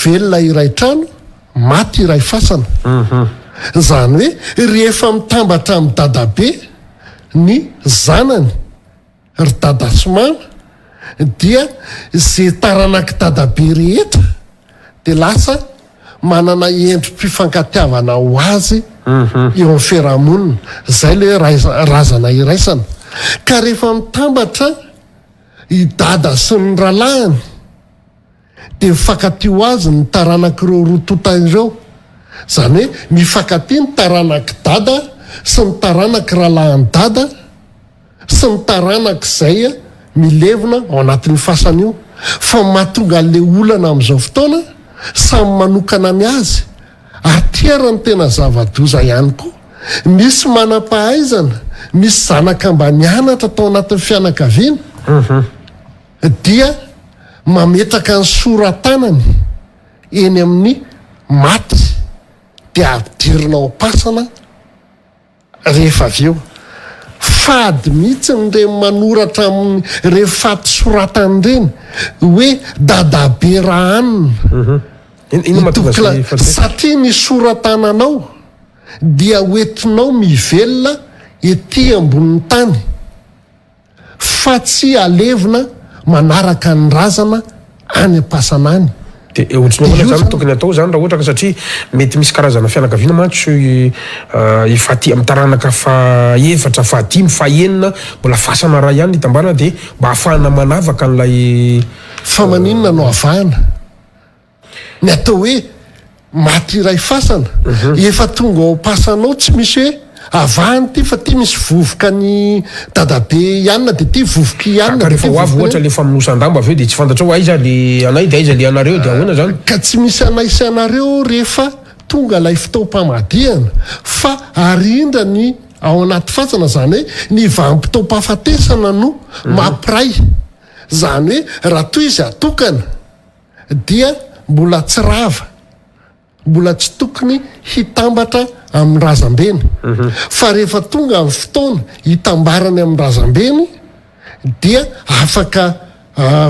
velona iray trano, maty iray fasana. Izany hoe rehefa mitambatra amin'i dadabe ny zanany, Ry dada sy mama dia ze taranak'i dadabe rehetra dia lasa manana endri-pifankatiavana ho azy eo amin'ny fiarahamonina, zay le hoe razana iraisana. Ka rehefa mitambatra i dada sy ny rahalahiny dia mifankatia ho azy ny taranak'ireo roa tonta ireo. Izany hoe mifankatia ny taranak'i dada sy ny taranaky rahalahin'i dada sy ny taranak'izay milevina ao anatin'io fasana io. Fa ny mahatonga an'ilay olana amin'izao fotoana, samy manokana ny azy. Ary ity ary ny tena zava-doza ihany koa, misy manam-pahaizana, misy zanaka mba nianatra tao anatin'ny fianakaviana, dia mametraka ny sora-tanany eny amin'ny maty dia ampidirina ao am-pasana rehefa avy eo. Fady mihitsy ireny manoratra amin'ireny faty soratana ireny hoe dadabe rahanina. Satria ny sora-tananao dia hoentinao mivelona ety ambonin'ny tany. fa tsy alevina manaraka ny razana any am-pasana any. Dia ohatry ny ahoana izany no tokony atao izany raha ohatra ka satria mety misy karazana fianakaviana mantsy efa aty amin'ny taranaka faha efatra, fahadimy, fahenina mbola fasana iray ihany ny itambarana dia mba ahafahana manavaka an'ilay Fa maninona no avahana? Ny atao hoe maty iray fasana, efa tonga ao am-pasana ao tsy misy hoe avahana ity fa ity misy vovoka an'i dadabe ianona dia ity vovok'i ianona Ka rehefa ho avy ohatra le famonosan-damba avy eo dia tsy fantatrao hoe aiza le anay dia aiza le anareo dia ahoana zany? Ka tsy misy anay sy anareo rehefa tonga ilay fotoam-pamadihana fa arindra ny ao anaty fasana izany hoe ny vanim-potoam-pahafatesana no mampiray izany hoe raha toa izy atokana dia mbola tsy rava, mbola tsy tokony hitambatra amin'ny razambeny. Fa rehefa tonga ny fotoana hitambarany amin'ny razambeny dia afaka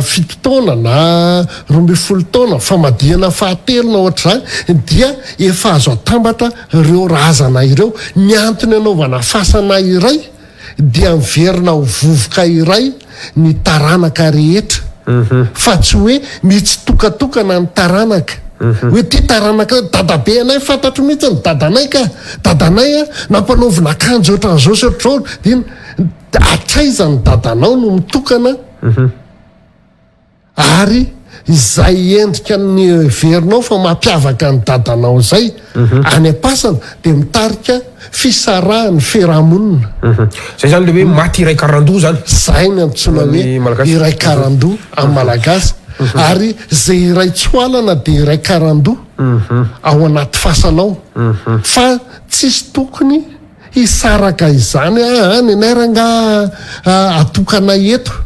fito taona na 12 taona, famadihana fahatelo na ohatr'izany, dia efa azo atambatra ireo razana ireo. Ny antony anaovana fasana iray dia miverina ho vovoka iray ny taranaka rehetra fa tsy hoe mitsitokatokana ny taranaka hoe ty taranaka dadabe anay fantatro mihitsy ny dadanay ka dadanay a nampanaovina akanjo ohatran'izao sy ohatr'izao dia hatraiza ny dadanao no mitokana Ary izay endrika noheverinao fa mampiavaka ny dadanao izay any am-pasana dia mitarika fisarahan'ny fiarahamonina. Izay izany ilay hoe maty iray karandoha izany. Izay no antsoina hoe iray karandoha amin'ny malagasy. Ary izay iray tsoalana dia iray karandoha ao anaty fasana ao. Fa tsisy tokony Hisaraka izany aa nenay rangaha atokanay eto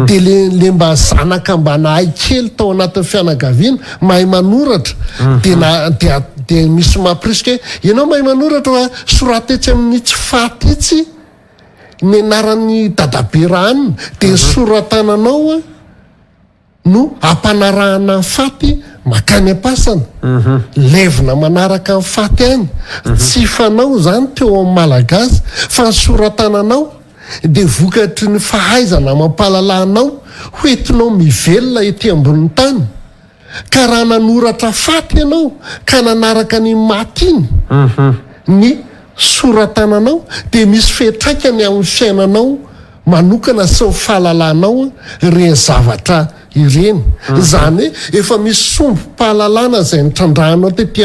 de le le mba zanaka mba nahay kely tao anatin'ny fianakaviana mahay manoratra de na de de misy mampirisika hoe ianao mahay manoratra fa soraty etsy amin'itsy faty itsy ny anaran'ny dadabe rahanina de ny soratananao a no ampanarahana ny faty makany am-pasana, levona manaraka ny faty any, tsy fanao izany teo amin'ny Malagasy fa ny soratananao dia vokatry ny fahaizana amam-pahalalanao ho entinao mivelona ety ambonin'ny tany, ka raha nanoratra faty ianao ka nanaraka an'iny maty iny ny soratananao dia misy fiantraikany amin'ny fiainanao manokana sy ny fahalalanao ireny zavatra. ireny. Izany hoe efa misy sombim-pahalalana izay nitrandrahanao tety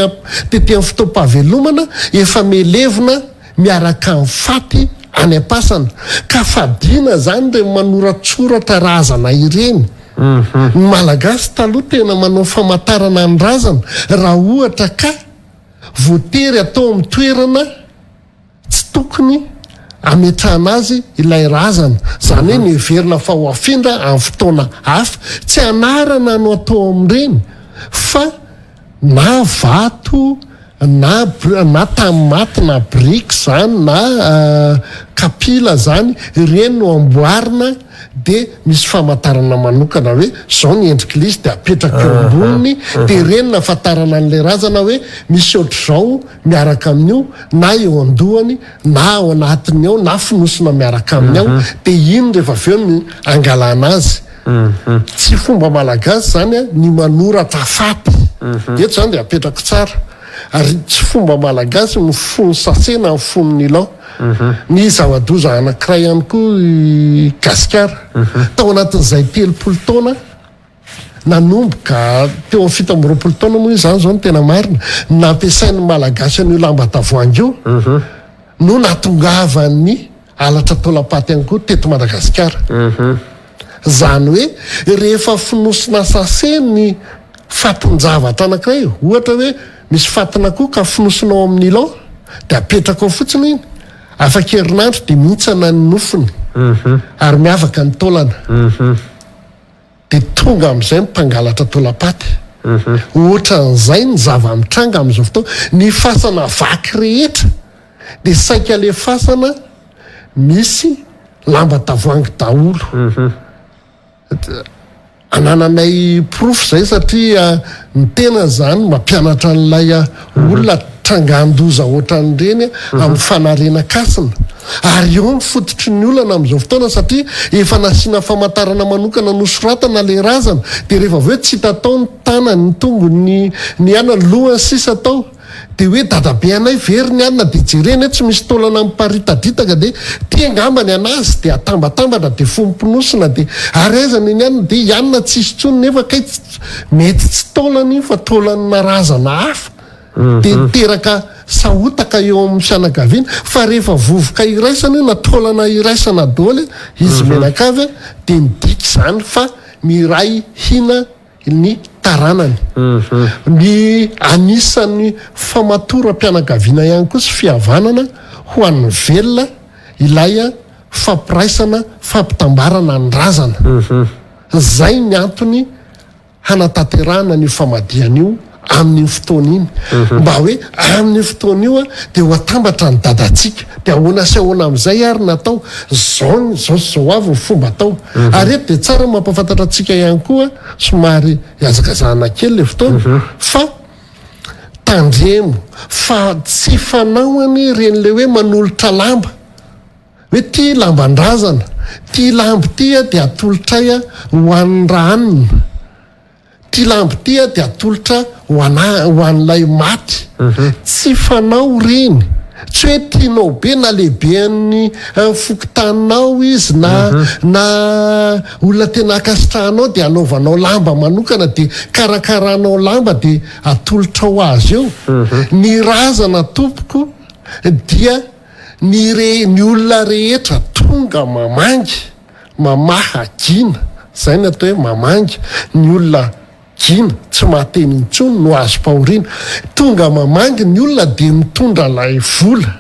tety amin'ny fotoam-pahavelomana efa melevina miaraka amin'ny faty any am-pasana. Ka fadiana izany ireny manoratsoratra razana ireny. Ny Malagasy taloha tena manao famantarana ny razana raha ohatra ka voatery atao amin'ny toerana Tsy tokony hametrahana azy ilay razana, izany hoe noheverina fa ho afindra amin'ny fotoana hafa. Tsy anarana no atao amin'ireny fa na vato na na tany maty na biriky izany na kapila izany, ireny no amboarina dia misy famantarana manokana hoe izao ny endrik'ilay izy dia apetraka eo amboniny dia ireny no ahafantarana an'ilay razana hoe misy ohatr'izao miaraka amin'io na eo an-dohany na ao anatiny ao na fonosina miaraka aminy ao dia iny rehefa avy eo ny angalana azy. Tsy fomba malagasy izany ny manoratra faty. Eto izany dia apetrako tsara. Ary tsy fomba malagasy ny mifono sachet na mifono nylon. Ny zava-doza anankiray ihany koa i Gasikara. Tao anatin'izay 30 taona Nanomboka teo amin'ny 27 taona moa izany izao no tena marina, nampiasain'ny Malagasy an'io lamba tavoahangy io no nahatongavan'ny halatra taolam-paty ihany koa teto Madagasikara. Izany hoe rehefa fonosina sachet ny fatin-javatra anankiray, ohatra hoe misy fatin'akoho ka fonosina ao amin'ny nylon dia apetraka ao fotsiny iny, afaka herinandro dia mihintsana ny nofony ary miavaka ny taolana. Dia tonga amin'izay ny mpangalatra taolam-paty. Ohatran'izay ny zava-mitranga amin'izao fotoana. Ny fasana vaky rehetra dia saika ilay fasana misy lamba tavoahangy daholo. Anananay porofo izay satria ny tena izany mampianatra an'ilay olona trangan-doza ohatran'ireny amin'ny fanarenan-kasina. Ary eo ny fototry ny olana amin'izao fotoana satria efa nasiana famantarana manokana nosoratana ilay razana dia rehefa avy eo tsy hita tao ny tanany, ny tongony, ny ny anona, ny lohany sisa tao. Dia hoe dadabe anay very ny anona dia jerena hoe tsy misy taolana miparitadritaka dia ty angamba ny anazy dia atambatambatra dia fonomponosina dia ary aiza ny anona dia i anona tsisy intsony nefa kay mety tsy taolana iny fa taolana razana hafa. dia niteraka sahotaka eo amin'ny fianakaviana fa rehefa vovoka iraisana io na taolana iraisana daholo izy mianakavy dia midika izany fa miray hina ny taranany. Ny anisan'ny famatoram-pianakaviana ihany koa sy fihavanana ho an'ny velona ilay fampiraisana fampitambarana ny razana. Izay ny antony hanatanterahana an'io famadihana io amin'iny fotoana iny. Mba hoe amin'io fotoana io dia ho atambatra ny dadantsika. Dia ahoana sy ahoana amin'izay ary ny atao? Izao ny, izao sy izao avy ny fomba atao. Ary eto dia tsara ny mampahafantatra antsika ihany koa, somary ihazakazahana kely ilay fotoana, fa tandremo fa tsy fanao anie ireny ilay hoe manolotra lamba. Hoe ty lamban-drazana, ty lambo ty dia atolotray ho an'ny rahanina, ty lambo ty dia atolotra ho ana ho an'ilay maty. Tsy fanao ireny. Tsy hoe tianao be na lehiben'ny fokontaninao izy na na olona tena ankasitrahanao dia anaovanao lamba manokana dia karakaranao lamba dia atolotrao azy eo. Ny razana tompoko dia Ny re, ny olona rehetra tonga mamangy, mamaha gina, zay ny atao hoe mamangy, ny olona gina, tsy mahateny intsony no azom-pahoriana. Tonga mamangy ny olona dia mitondra ilay vola,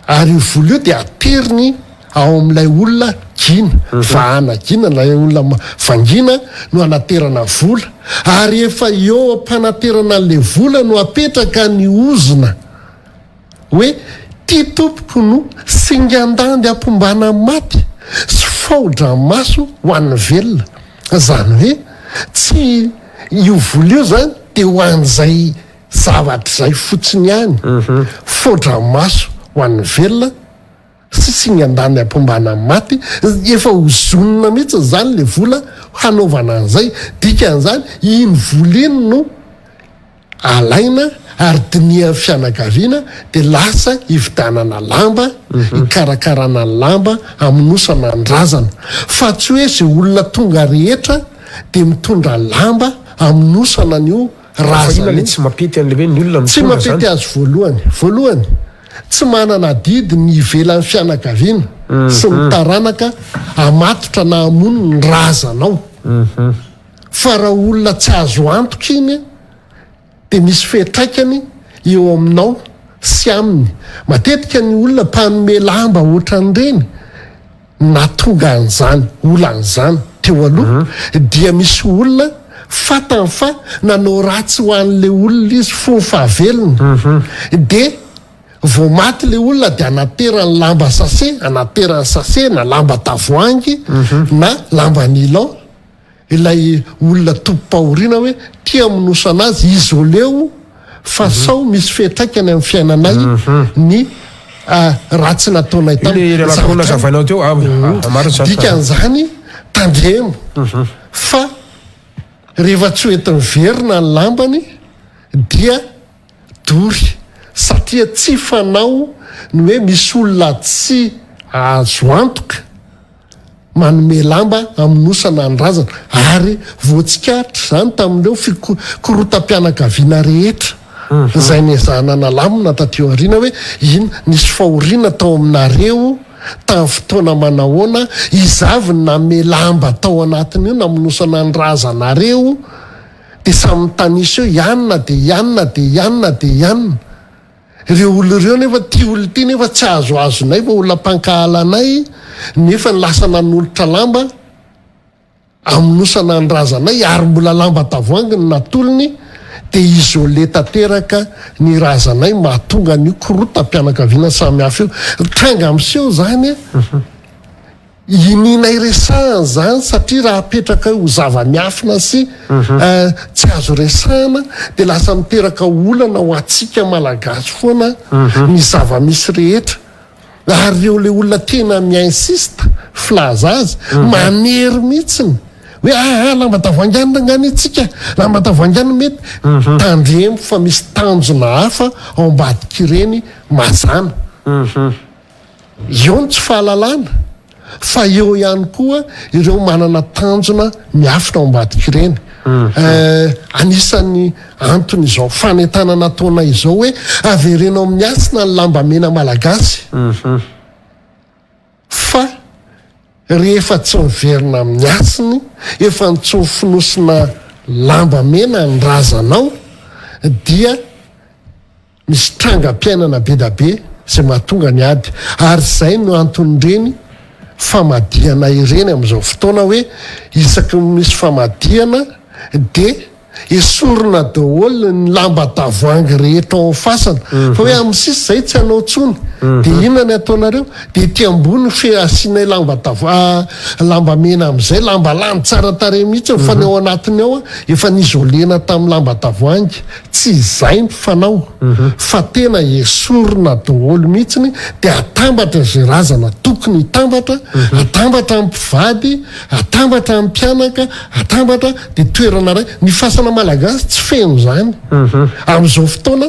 ary io vola io dia ateriny ao amin'ilay olona gina, vahana gina, ilay olona vangiana no anaterana vola, ary efa eo am-panaterana an'ilay vola no apetraka ny ozona. Hoe, Ty tompoko no singan-dandy ampombana maty sy fao-dranomaso ho an'ny velona. Izany hoe, tsy io vola io izany dia ho an'izay zavatra izay fotsiny ihany. Fao-dranomaso ho an'ny velona sy singan-dandy ampombana maty. Efa hozonina mihitsy izany ilay vola hanaovana an'izay. Dikan'izany, iny vola iny no. Alaina ary dinihan'ny fianakaviana dia lasa hividianana lamba, hikarakarana ny lamba, hamonosana ny razana. Fa tsy hoe izay olona tonga rehetra dia mitondra lamba amonosana an'io Fa inona razana le io. tsy mampety an'le hoe ny olona Tsy mitondra mampety zany? azy voalohany. Voalohany, tsy manana adidy ny ivelan'ny fianakaviana sy ny taranaka hamatotra na hamono ny razanao. Fa raha olona tsy azo antoka iny dia misy fiantraikany eo aminao sy aminy. Matetika ny olona mpanome lamba ohatran'ireny nahatonga an'izany olana izany teo aloha dia misy olona fantany fa nanao ratsy ho an'ilay olona izy fony fahavelony dia vao maty ilay olona dia anaterany lamba sase, anaterany sase na lamba tavoahangy na lamba nylon. Ilay olona tompom-pahoriana hoe tia hamonosana azy, isoleo fa sao misy fiantraikany amin'ny fiainanay ny ratsy nataonay taminy. Io le relation nazavainao teo, ah, ah, marina izany. Dikan'izany, tandremo fa rehefa tsy ho enti-miverina ny lambany dia dory satria tsy fanao ny hoe misy olona tsy azo antoka manome lamba hamonosana ny razana ary voatsikaritra izany tamin'ireo fikorotam-pianakaviana rehetra izay nezahana nalamina taty aoriana hoe inn nisy fahoriana tao aminareo tamin'ny fotoana manahoana, iza avy no nanome lamba tao anatin'io namonosana ny razanareo, dia samy mitanisa eo i anona dia i anona dia i anona dia i anona. Ireo olona ireo nefa ity olona ity nefa tsy azoazonay fa olona mpankahala anay nefa ny lasa nanolotra lamba amonosana ny razanay ary mbola lamba tavoahangy no natolony dia isolé tanteraka ny razanay mahatonga an'io korotam-pianakaviana samihafa io. Tranga miseho izany a! Iniana iresahana izany satria raha apetraka ho zava-miafina sy tsy azo resahana dia lasa miteraka olana ho antsika Malagasy foana ny zava-misy rehetra. Ary ireo ilay olona tena mi-insiste filaza azy, manery mihitsiny hoe aa lamba tavoahangy any rangah anie tsika, lamba tavoahangy any mety. Tandremo fa misy tanjona hafa ao ambadik'ireny mazàna. Eo ny tsy fahalalana fa eo ihany koa ireo manana tanjona miafina ao ambadik'ireny. Anisan'ny antony izao fanentanana ataonay izao hoe avereno amin'ny hasina ny lambamena malagasy fa rehefa tsy miverina amin'ny hasiny, efa nitsofonosina lambamena ny razanao dia Misy trangam-piainana be da be izay mahatonga ny ady ary izay no anton'ireny famadihana ireny amin'izao fotoana hoe isaky ny misy famadihana dia esorina daholo ny lamba tavoahangy rehetra ao fasana fa hoe amin'ny sisa izay tsy hanao intsony dia inona ny ataonareo dia ety ambony fe asianay lamba tavoa lamba mena amin'izay lamba landy tsara tarehy mihitsy fa ny ao anatiny ao efa nisolena tamin'ny lamba tavoahangy. Tsy izay ny fanao fa tena esorina daholo mihitsiny dia atambatra izay razana tokony hitambatra, atambatra amin'ny mpivady, atambatra amin'ny mpianaka, atambatra dia toerana iray. Ny fasana malagasy tsy feno izany amin'izao fotoana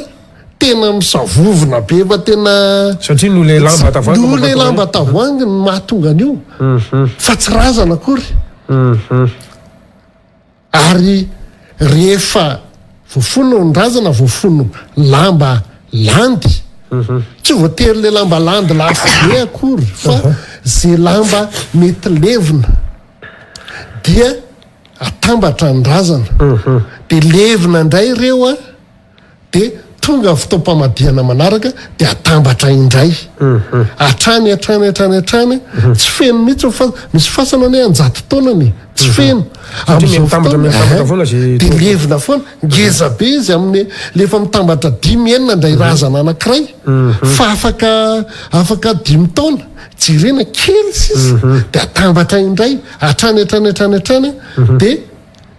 tena misavovona be fa tena Satria noho ilay lamba tavoahangy noho ilay lamba tavoahangy no mahatonga an'io fa tsy razana akory. Ary rehefa voafono ny razana, voafono lamba landy, tsy voatery le lamba landy lafo be akory fa ze lamba mety levona dia atambatra ny razana, de levona indray ireo an, dia tonga ny fotoam-pamadihana manaraka dia atambatra indray hatrany hatrany hatrany hatrany tsy feno mihitsy ny fasana misy fasana anie an-jato taonany e tsy feno amin'izao fotoana dia levona foana ngeza be izy amin'ny le efa mitambatra dimy enina indray razana anankiray fa afaka afaka dimy taona jerena kely sisa dia atambatra indray hatrany hatrany hatrany hatrany dia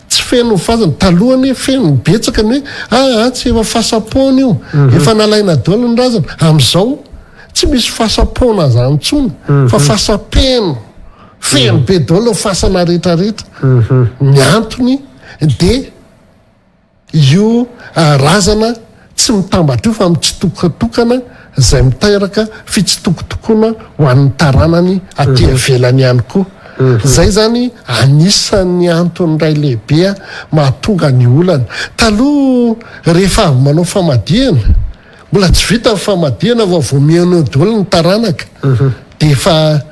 Tsy feno ny fasana, taloha anie feno, betsaka ny hoe aa tsy efa fasam-poana io, efa nalaina daholo ny razana, amin'izao tsy misy fasam-poana zany intsony fa fasam-peno, feno be daholo ny fasana rehetra rehetra, ny antony dia Io razana tsy mitambatra io fa mitsitokatokana izay miteraka fitsitokotokoana ho an'ny taranany aty ivelany ihany koa. Izay izany anisan'ny antony iray lehibe mahatonga ny olana. Taloha rehefa avy manao famadihana, mbola tsy vita ny famadihana fa vao mihaino eo daholo ny taranaka dia efa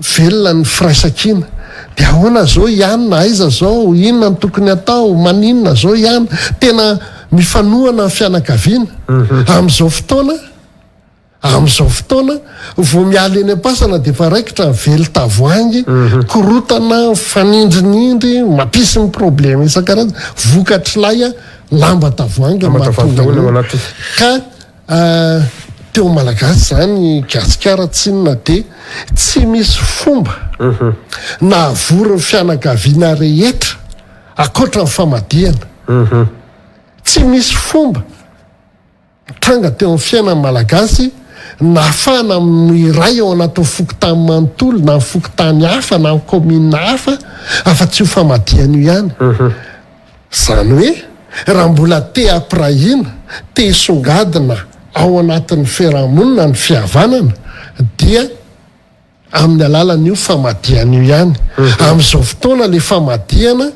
velona ny firaisankina. Dia ahoana zao i anona, aiza zao, inona no tokony atao, maninona zao i anona. Tena mifanohana ny fianakaviana. Amin'izao fotoana, amin'izao fotoana, vao miala eny am-pasana dia efa raikitra ny vely tavoahangy, korotana, mifanindrinindry, mampisy ny problema isan-karazany, vokatr'ilay lamba tavoahangy no mahatonga an'io. Ka Teo Malagasy izany Gasikara tsinona dia tsy misy fomba nahavory ny fianakaviana rehetra ankoatra ny famadihana. Tsy misy fomba nitranga teo amin'ny fiainan'ny Malagasy nahafahana miray ao anatin'ny fokontany manontolo na ny fokontany hafa na ny kaominina hafa afa-tsy io famadihana io ihany. Izany hoe raha mbola te hampirahina, te hisongadina ao anatin'ny fiarahamonina ny fihavanana dia amin'ny alalan'io famadihana io ihany. Amin'izao fotoana ilay famadihana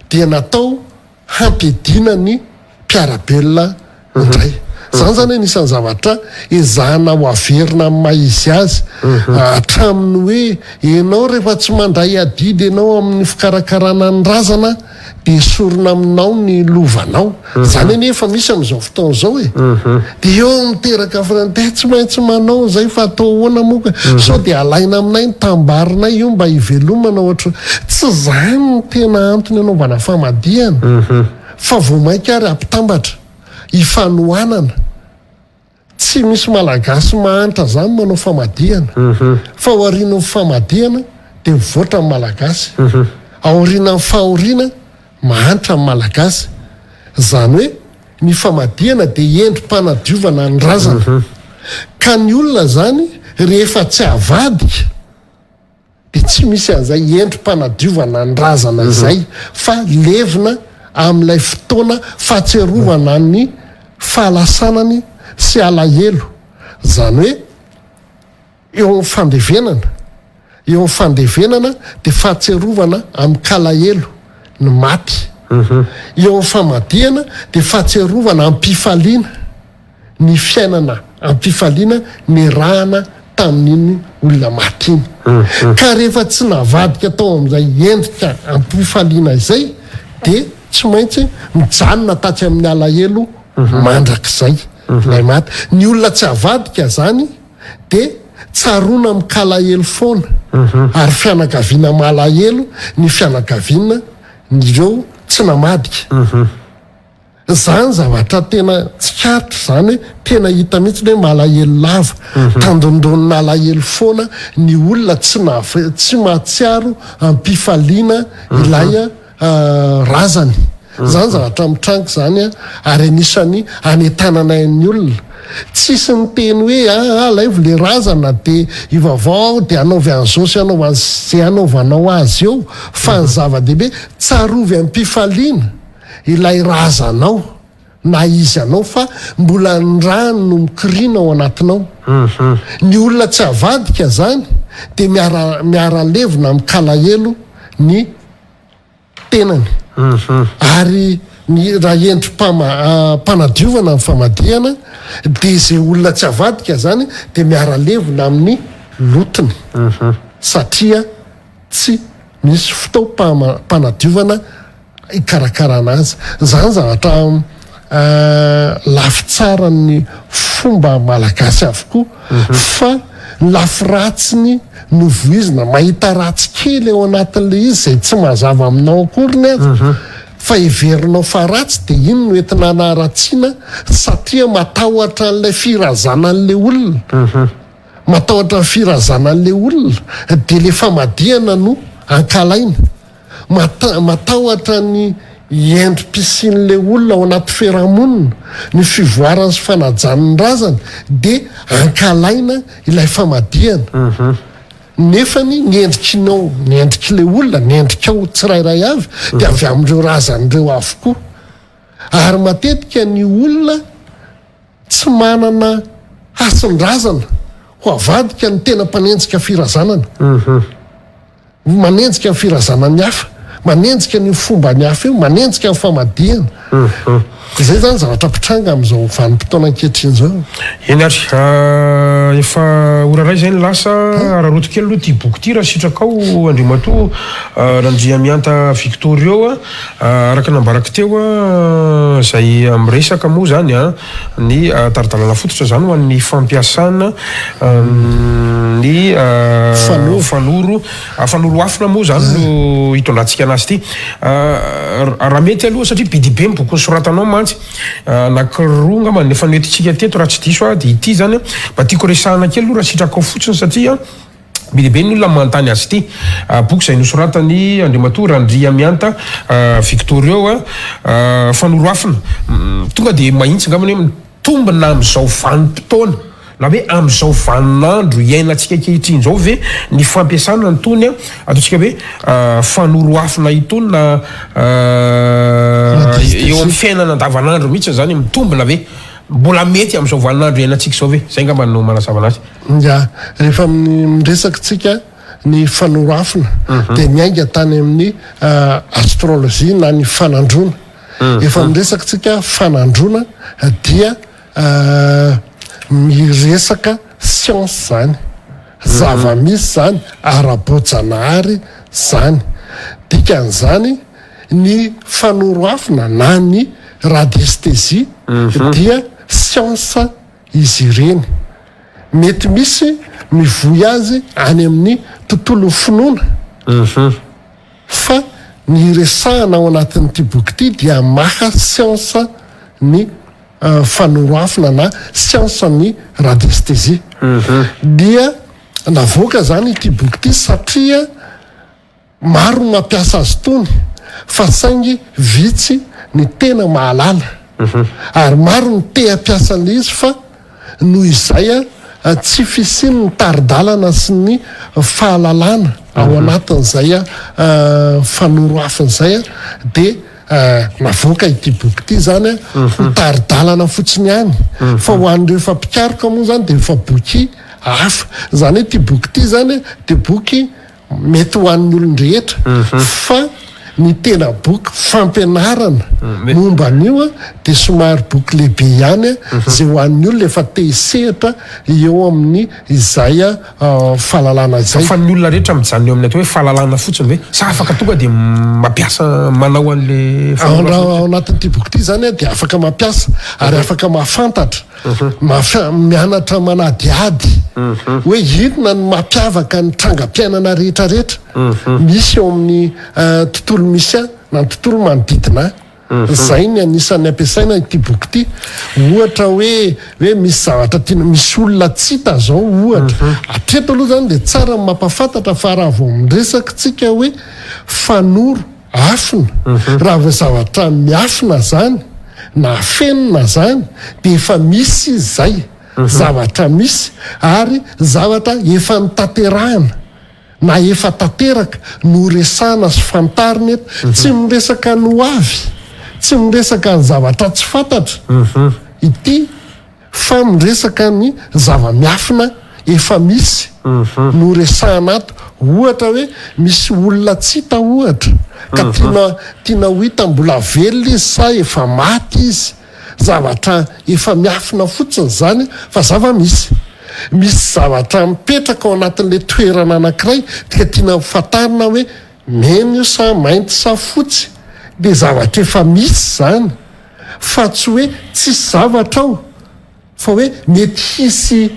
dia natao hampiadiana ny mpiara-belona indray. Izany izany anisan'ny zavatra ezahana ho averina amin'ny maha izy azy hatramin'ny hoe ianao rehefa tsy mandray adidy ianao amin'ny fikarakarana ny razana dia esorina aminao ny lovanao. Izany anie efa misy amin'izao fotoana izao e. Dia eo miteraka frontière, tsy maintsy manao izay fa atao ahoana moa ka, sao dia alaina aminay ny tambarinay io mba hivelomana ohatra. Tsy izany no tena antony anaovana famadihana fa vao mainka ary hampitambatra. Ifanohanana. Tsy misy Malagasy mahantra zany manao famadihana. Fa aorian'ny famadihana dia mivoatra ny Malagasy. Aorianan'ny fahoriana, mahantra ny Malagasy. Izany hoe ny famadihana dia endri-panadiovana ny razana. Ka ny olona zany rehefa tsy avadika dia tsy misy an'izay endri-panadiovana ny razana izay fa levona amin'ilay fotoana fahatsiarovana ny fahalasanany sy alahelo, izany hoe eo amin'ny fandevenana, eo amin'ny fandevenana dia fahatsiarovana amin-kalahelo ny maty, eo amin'ny famadihana dia fahatsiarovana am-pifaliana. ny fiainana am-pifaliana niarahana tamin'iny olona maty iny. Ka rehefa tsy navadika tao amin'izay endrika am-pifaliana izay dia tsy maintsy mijanona tatsy amin'ny alahelo mandrakizay ilay maty. Ny olona tsy avadika izany dia tsaroana amin-kalahelo foana ary fianakaviana malahelo ny fianakaviana ireo tsy namadika. Zany zavatra tena tsikaritra zany hoe tena hita mihitsy hoe malahelo lava, tandindonina alahelo foana ny olona tsy nahave- tsy mahatsiaro am-pifaliana ilay razany. Zany zavatra mitranga zany an, ary anisan'ny anentananay ny olona. Tsisy niteny hoe aa alaivo le razana de ivavao de anaovy an'izao sy anaovy an'ze anaovanao azy eo fa ny zava-dehibe tsarovy am-pifaliana. ilay razanao na izy anao fa mbola ny rany no mikoriana ao anatinao. Ny olona tsy avadika zany de miara miara levona amin-kalahelo ny tenany. Ary ny raha endri-pama-panadiovana ny famadihana de ze olona tsy avadika zany de miara levona amin'ny lotony satria tsy misy fotoam-panadiovana hikarakarana azy. Izany zavatra lafy tsaran'ny fomba malagasy avokoa fa ny lafy ratsiny no voizina. Mahita ratsy kely ao anatin'ilay izy izay tsy mazava aminao akoriny aza fa heverinao fa ratsy dia iny no entina hanaratsiana satria matahotra an'ilay firazanan'ilay olona. Matahotra ny firazanan'ilay olona dia ilay famadihana no ankahalaina. Matahotra ny endri-pisian'ilay olona ao anaty fiarahamonina, ny fivoarany sy fanajany ny razany dia ankahalaina ilay famadihana. Nefany ny endrikinao, ny endrik'ilay olona, ny endrikao tsirairay avy dia avy amin'ireo razany ireo avokoa. Ary matetika ny olona tsy manana hasin-drazana ho avadika ny tena mpanenjika firazanana. Manenjika ny firazanan'ny hafa, manenjika an'io fomban'ny hafa io, manenjika ny famadihana. Izay izany zavatra mpitranga amin'izao vanim-potoana ankehitriny izao. Eny ary, efa ora iray izay no lasa, araraoty kely aloha ity boky ity raha sitrakao Andriamatoa Randriamihanta Victorio a, araka ny nambarako teo izay miresaka moa izany ny tari-dalana fototra izany ho an'ny fampiasana ny fanoro, fanoro afina moa izany no hitondrantsika anazy ity. Raha mety aloha satria be dia be ny boky nosoratanao mantsy, anankiroa angamba no efa noentintsika teto raha tsy diso aho dia ity izany mba tiako resahana kely aloha raha sitrakao fotsiny satria Be dia be ny olona manontany azy ity. Boky izay nosoratan'i Andriamatoa Randriamihanta Victorio, Fanoroafina. Tonga dia mahitsy angambany hoe mitombina amin'izao vanim-potoana na hoe amin'izao vaninandro iainantsika ankehitriny izao ve ny fampiasana an'itony ataontsika hoe fanoroafina itony na eo amin'ny fiainana andavanandro mihitsy izany mitombina ve? Mbola mety amin'izao vaninandro iainantsika izao ve? Izay angamba no manazava anazy. Ya, rehefa miresaka tsika ny fanorafina dia miainga tany amin'ny astrologie na ny fanandroana. Efa miresaka tsika fanandroana dia miresaka siansa zany, zava-misy zany, ara-boajanahary zany. Dikan'izany ny fanoroafina na ny radiesthesie dia siansa izy ireny. Mety misy mivoy azy any amin'ny tontolon'ny finoana fa ny resahana ao anatin'ity boky ity dia maha siansa ny fanoroafina na siansa ny radiesthesie. Dia navoaka izany ity boky ity satria Maro ny mampiasa azy itony fa saingy vitsy ny tena mahalala. Ary maro ny te hampiasa an'ilay izy fa noho izay tsy fisian'ny tari-dalana sy ny fahalalana ao anatin'izay fanoro afony izay dia navoaka ity boky ity izany ho tari-dalana fotsiny ihany. Fa ho an'ireo efa mpikaroka moa izany dia efa boky hafa. Izany hoe ity boky ity izany dia boky Mety ho an'ny olon-drehetra fa ny tena boky fampianarana momba an'io dia somary boky lehibe ihany izay ho an'ny olona efa te hisehatra eo amin'ny izay fahalalana izay. Fa ny olona rehetra mijanona eo amin'ny atao hoe fahalalana fotsiny ve sa afaka tonga dia mampiasa manao an'le fahalalana? Ao anatin'ity boky ity izany dia afaka mampiasa ary afaka mahafantatra Mianatra manadihady hoe inona no mampiavaka ny trangam-piainana rehetra rehetra misy eo amin'ny tontolo misy ahy na ny tontolo manodidina ahy. Izay ny anisan'ny ampiasaina ity boky ity. Ohatra hoe hoe misy zavatra tiana, misy olona tsy hita izao ohatra. Hatreto aloha izany dia tsara ny mampahafantatra fa raha vao miresaka isika hoe fanoro Afina, raha vao zavatra miafina zany na afenina zany dia efa misy izy zay, zavatra misy ary zavatra efa notanterahina na efa tanteraka no resahana sy fantarina eto, tsy miresaka ny ho avy, tsy miresaka ny zavatra tsy fantatra ity. Fa miresaka ny zava-miafina efa misy no resahana ato. Ohatra hoe misy olona tsy hita ohatra ka tiana tiana ho hita mbola velona izy sa efa maty izy. Zavatra efa miafina fotsiny izany fa zava-misy. Misy zavatra mipetraka ao anatin'ilay toerana anankiray ka tiana ho fantarina hoe mena io sa mainty sa fotsy. Dia zavatra efa misy izany. Fa tsy hoe tsisy zavatra ao fa hoe mety hisy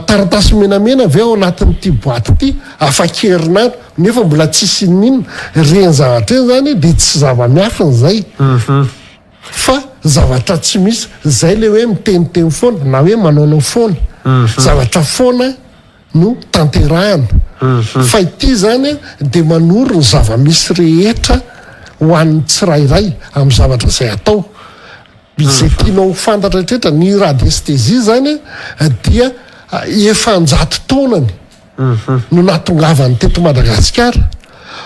taratasy menamena ve ao anatin'ity boite ity afa-kerinandro nefa mbola tsisy inoninona. Ireny zavatra ireny zany dia tsy zava-miafina izay fa zavatra tsy misy. Izay ilay hoe miteniteny foana na hoe manaonao foana. Zavatra foana no tanterahana fa ity izany dia manoro ny zava-misy rehetra ho an'ny tsirairay amin'ny zavatra izay atao izay tianao ho fantatra rehetra ny radiesthesie izany dia efa an-jato taonany no nahatongavany teto Madagasikara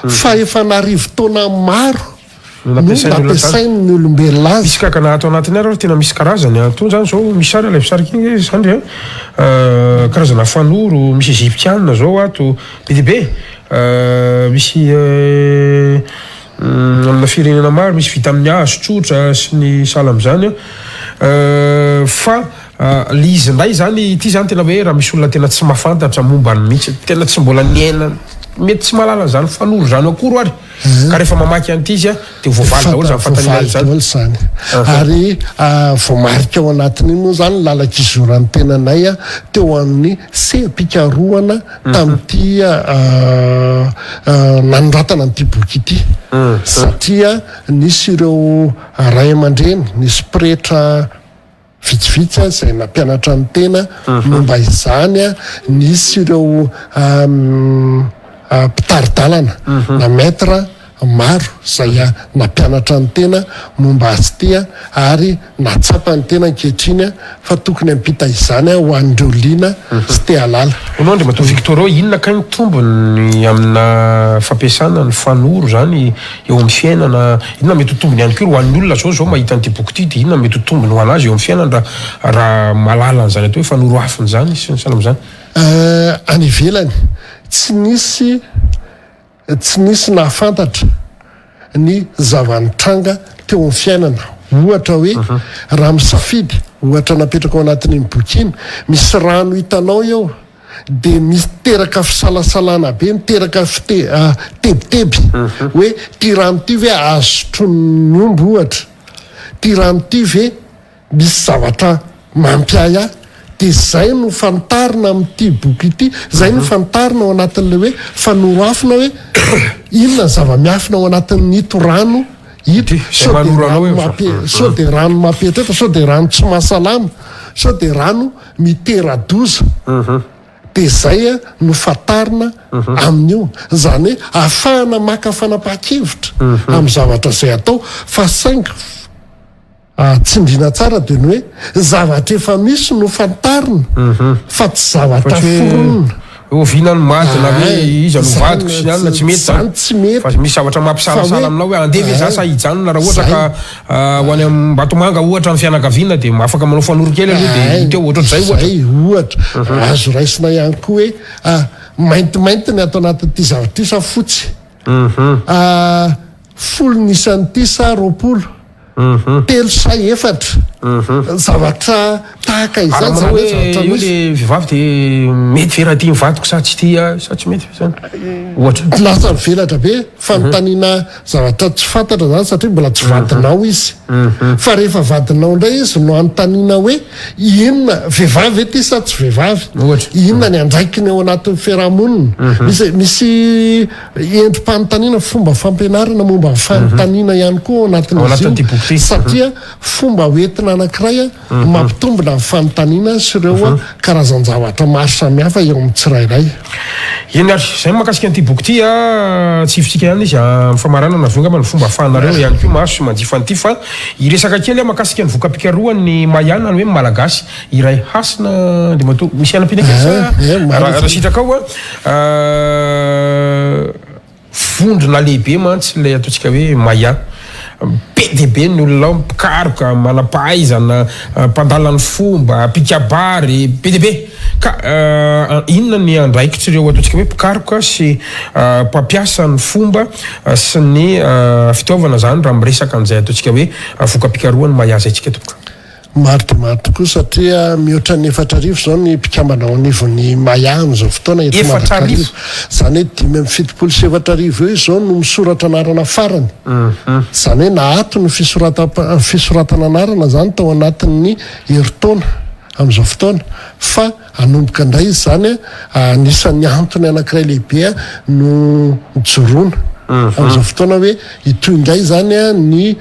fa efa an'arivo taona maro. No nampiasain'ny olombelona azy. Misy kakana ato anatiny ary tena misy karazany a. Toa zany zao misy sary alaivo sary kely nge zandry a. Karazana fanoro, misy egyptiana zao ato, be dia be. Misy amina firenena maro, misy vita amin'ny hazo tsotra sy ny sahala amin'izany a. Fa le izy indray zany, ity zany tena hoe raha misy olona tena tsy mahafantatra momba ny mihitsy, tena tsy mbola niaina, mety tsy mahalala an'izany fanoro izany akory ary. Ka rehefa mamaky an'ity izy dia ho voavaly daholo izany fanontaniana izany. Voavaly daholo izany. Ary voamarika ao anatin'iny moa izany ny lalan-kizoran'ny tenanay teo amin'ny seha-pikarohana tamin'ity nanoratana an'ity boky ity. Satria nisy ireo ray aman-dreny, nisy pretra vitsivitsy izay nampianatra ny tena momba izany, nisy ireo mpitari-dalana na maître maro izay nampianatra ny tena momba azy ity ary nahatsapa ny tena ankehitriny fa tokony hampita izany ho an'ireo liana sy te hahalala. Hono Andriamatoa Victor ô, inona kay ny tombony amina fampiasana ny fanoro izany eo amin'ny fiainana, inona mety ho tombony ihany koa ho an'ny olona zao zao mahita an'ity boky ity dia inona mety ho tombony ho an'azy eo amin'ny fiainany raha raha mahalala an'izany atao hoe fanoro afony izany sy ny sahala amin'izany? Any ivelany, tsy nisy tsy nisy nahafantatra ny zava-nitranga teo amin'ny fiainana. Ohatra hoe, raha misafidy, ohatra napetraka ao anatin'iny boky iny, misy rano hitanao eo, dia miteraka fisalasalana be, miteraka fite tebiteby hoe ty rano ty ve azo sotroin'ny omby ohatra, ty rano ty ve misy zavatra mampiahiahy, dia zay no fantarina amin'ity boky ity, zay no fantarina ao anatin'ilay hoe fanoroafina hoe inona ny zava-miafina ao anatin'ito rano ito, sao dia rano mampi- sao dia rano mampieritreritra, sao dia rano tsy mahasalama, sao dia rano mitera-doza dia izay no fantarina amin'io. Izany hoe ahafahana maka fanapahan-kevitra amin'ny zavatra izay atao fa saingy tsindriana tsara dia ny hoe zavatra efa misy no fantarina fa tsy zavatra foronina. Oviana no maty na hoe iza no vadiko sy ny anona, tsy mety zany. Tsy mety. Fa misy zavatra mampisalasala aminao hoe andeha ve za sa hijanona raha ohatra ka ho any Ambatomanga ohatra ny fianakaviana dia afaka manao fanoro kely aloha dia hita eo ohatrohatr'izay ohatra. Zay ohatra. Azo raisina ihany koa hoe maintimainty ny ato anatin'ity zavatra ity sa fotsy. Folo ny isan'ity sa 20. Telo sa efatra. Zavatra tahaka izany zany hoe zavatra misy. Io le vehivavy de mety ve raha tia ny vadiko sa tsy tia sa tsy mety ve zany? Ohatra. Lasa mivelatra be fanontaniana zavatra tsy fantatra zany satria mbola tsy vadinao izy. Fa rehefa vadinao indray izy no anontaniana hoe inona vehivavy ve ity sa tsy vehivavy? Ohatra. Inona ny andraikiny ao anatin'ny fiarahamonina? Misy misy Endri-panontaniana, fomba fampianarana momba ny fanontaniana ihany koa ao anatin'izy io, satria fomba hoentina anankiray mampitombina ny fanontaniana sy ireo karazan-javatra maro samihafa eo amin'ny tsirairay. Eny ary, izay ny mahakasika an'ity boky ity a, tsy hivitsika ihany izy amin'ny famaranana avy eo angamba ny fomba ahafahanareo ihany koa mahazo sy manjifa an'ity fa hiresaka kely aho mahakasika ny voka-pikarohan'ny Maya na ny hoe Malagasy iray hasina Andriamatoa. Misy hanampiana kely sa raha sitrakao a? Vondrona lehibe mantsy ilay ataontsika hoe Maya. Be dia be ny olona ao, mpikaroka, manam-pahaizana, mpandala ny fomba, mpikabary, be dia be. Ka inona ny andraikitr'ireo ataontsika hoe mpikaroka sy mpampiasa ny fomba sy ny fitaovana izany raha miresaka an'izay ataontsika hoe voka-pikarohan'ny Maya izay tsika tompoko? Maro dia maro tokoa satria mihoatra ny 4000 izao ny mpikambana ao anivon'ny Maya amin'izao fotoana eto Mandrakariva. Izany hoe 4075 eo izao no misoratra anarana farany. Izany hoe naato ny fisoratana anarana izany tao anatin'ny herintaona amin'izao fotoana fa Hanomboka indray izy izany, anisan'ny antony anankiray lehibe no nijoroana amin'izao fotoana hoe hitohy indray izany ny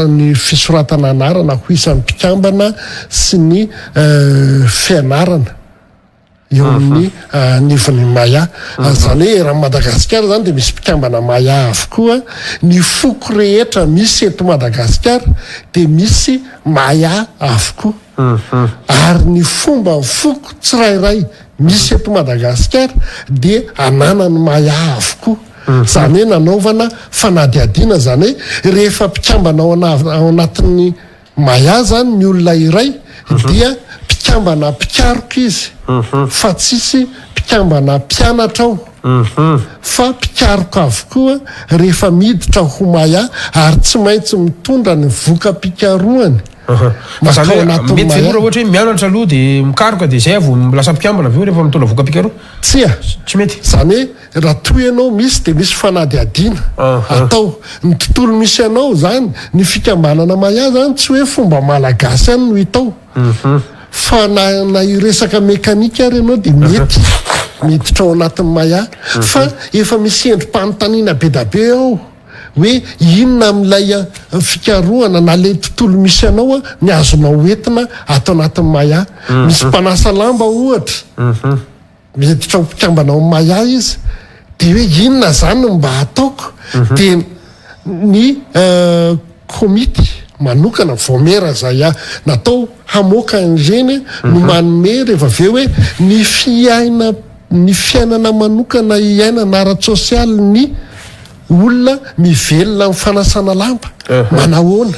ny fisoratana anarana ho isan'ny mpikambana sy ny fianarana eo amin'ny anivon'ny Maya. Izany hoe eran'i Madagasikara izany dia misy mpikambana Maya avokoa. Ny foko rehetra misy eto Madagasikara dia misy Maya avokoa. Ary ny fomba foko tsirairay misy eto Madagasikara dia ananan'ny Maya avokoa. Izany hoe nanaovana fanadihadiana, izany hoe rehefa mpikambana ao ao anatin'ny Maya izany ny olona iray dia mpikambana mpikaroka izy fa tsisy mpikambana mpianatra ao fa mpikaroka avokoa rehefa miditra ho Maya ary tsy maintsy mitondra ny voka-pikarohany Fa zany mankao hoe anatin'ny mety ve Maya. aloha raha ohatra hoe mianatra aloha dia mikaroka dia zay vao lasa mpikambana avy eo rehefa mitondra voka-pikarohana? Tsia. Tsy mety? Izany hoe Raha toa ianao misy dia misy fanadihadiana atao. Ny tontolo misy anao izany, ny fikambanana Maya izany tsy hoe fomba malagasy ihany no hita ao. Fa na na hiresaka mekanika ary ianao dia mety miditra ao anatin'ny Maya. Fa efa misy endri-panontaniana be da be ao hoe inona amin'ilay fikarohana na ilay tontolo misy anao ny azonao entina ato anatin'ny Maya. Misy mpanasa lamba ohatra. Miditra ho mpikambana ao Maya izy dia hoe inona izany no mba hataoko? Dia ny komity manokana, vaomiera izay natao hamoaka an'ireny no manome rehefa avy eo hoe ny fiaina ny fiainana manokana iainana ara-tsosialin'ny olona mivelona amin'ny fanasana lamba manahoana?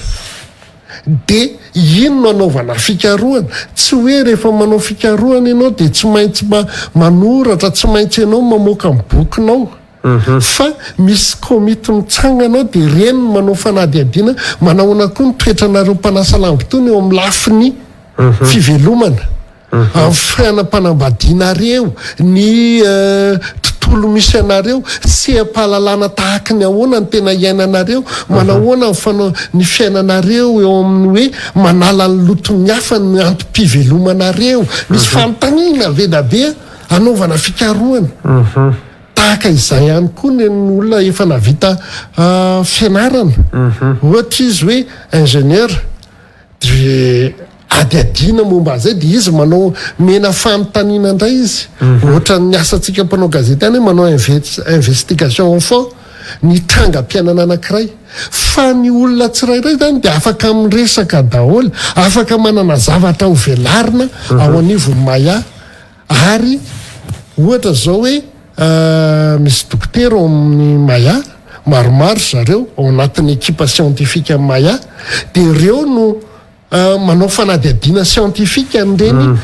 Dia ino no anaovana fikarohana? Tsy hoe rehefa manao fikarohana ianao dia tsy maintsy manoratra, tsy maintsy ianao mamoaka ny bokinao. Fa misy komity mitsangana ao dia ireny no manao fanadihadiana, manahoana koa ny toetranareo mpanasa lambo itony eo amin'ny lafiny fivelomana. Amin'ny fiainam-panambadianareo, ny tontolo misy anareo, seha-pahalalana tahaky ny ahoana no tena iainanareo, manahoana ny fanao ny fiainanareo eo amin'ny hoe manala ny loton'ny hafa ny antom-pivelomanareo. Misy fanontaniana be da be anaovana fikarohana. Tahaka izay ihany koa ny an'ny olona efa nahavita fianarana. Ohatra izy hoe ingénieur. Dia adihadiana momba an'izay dia izy manao mena fanontaniana indray izy. Ohatran'ny asantsika mpanao gazety ihany hoe manao investigation en fond ny trangam-piainana anankiray. Fa ny olona tsirairay izany dia afaka miresaka daholo, afaka manana zavatra ho velarina ao anivon'ny Maya. Ary ohatra izao hoe misy dokotera ao amin'ny Maya, maromaro zareo ao anatin'ny ekipa siantifika Maya, dia ireo no manao fanadihadiana siantifika an'ireny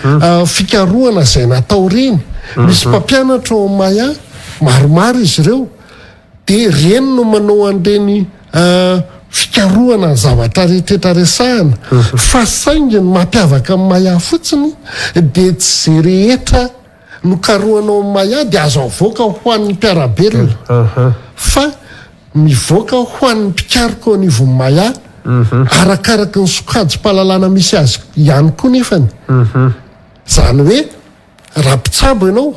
fikarohana izay natao ireny. Misy mpampianatra ao amin'ny Maya, maromaro izy ireo. Dia ireny no manao an'ireny fikarohana ny zavatra rehetra resahana. Fa saingy ny mampiavaka ny Maya fotsiny dia tsy izay rehetra nokarohana ao amin'ny Maya dia azo avoaka ho an'ny mpiara-belona. Fa mivoaka ho an'ny mpikaroka eo anivon'ny Maya, arakaraky ny sokajim-pahalalana misy azy ihany koa nefany. Izany hoe. Raha mpitsabo ianao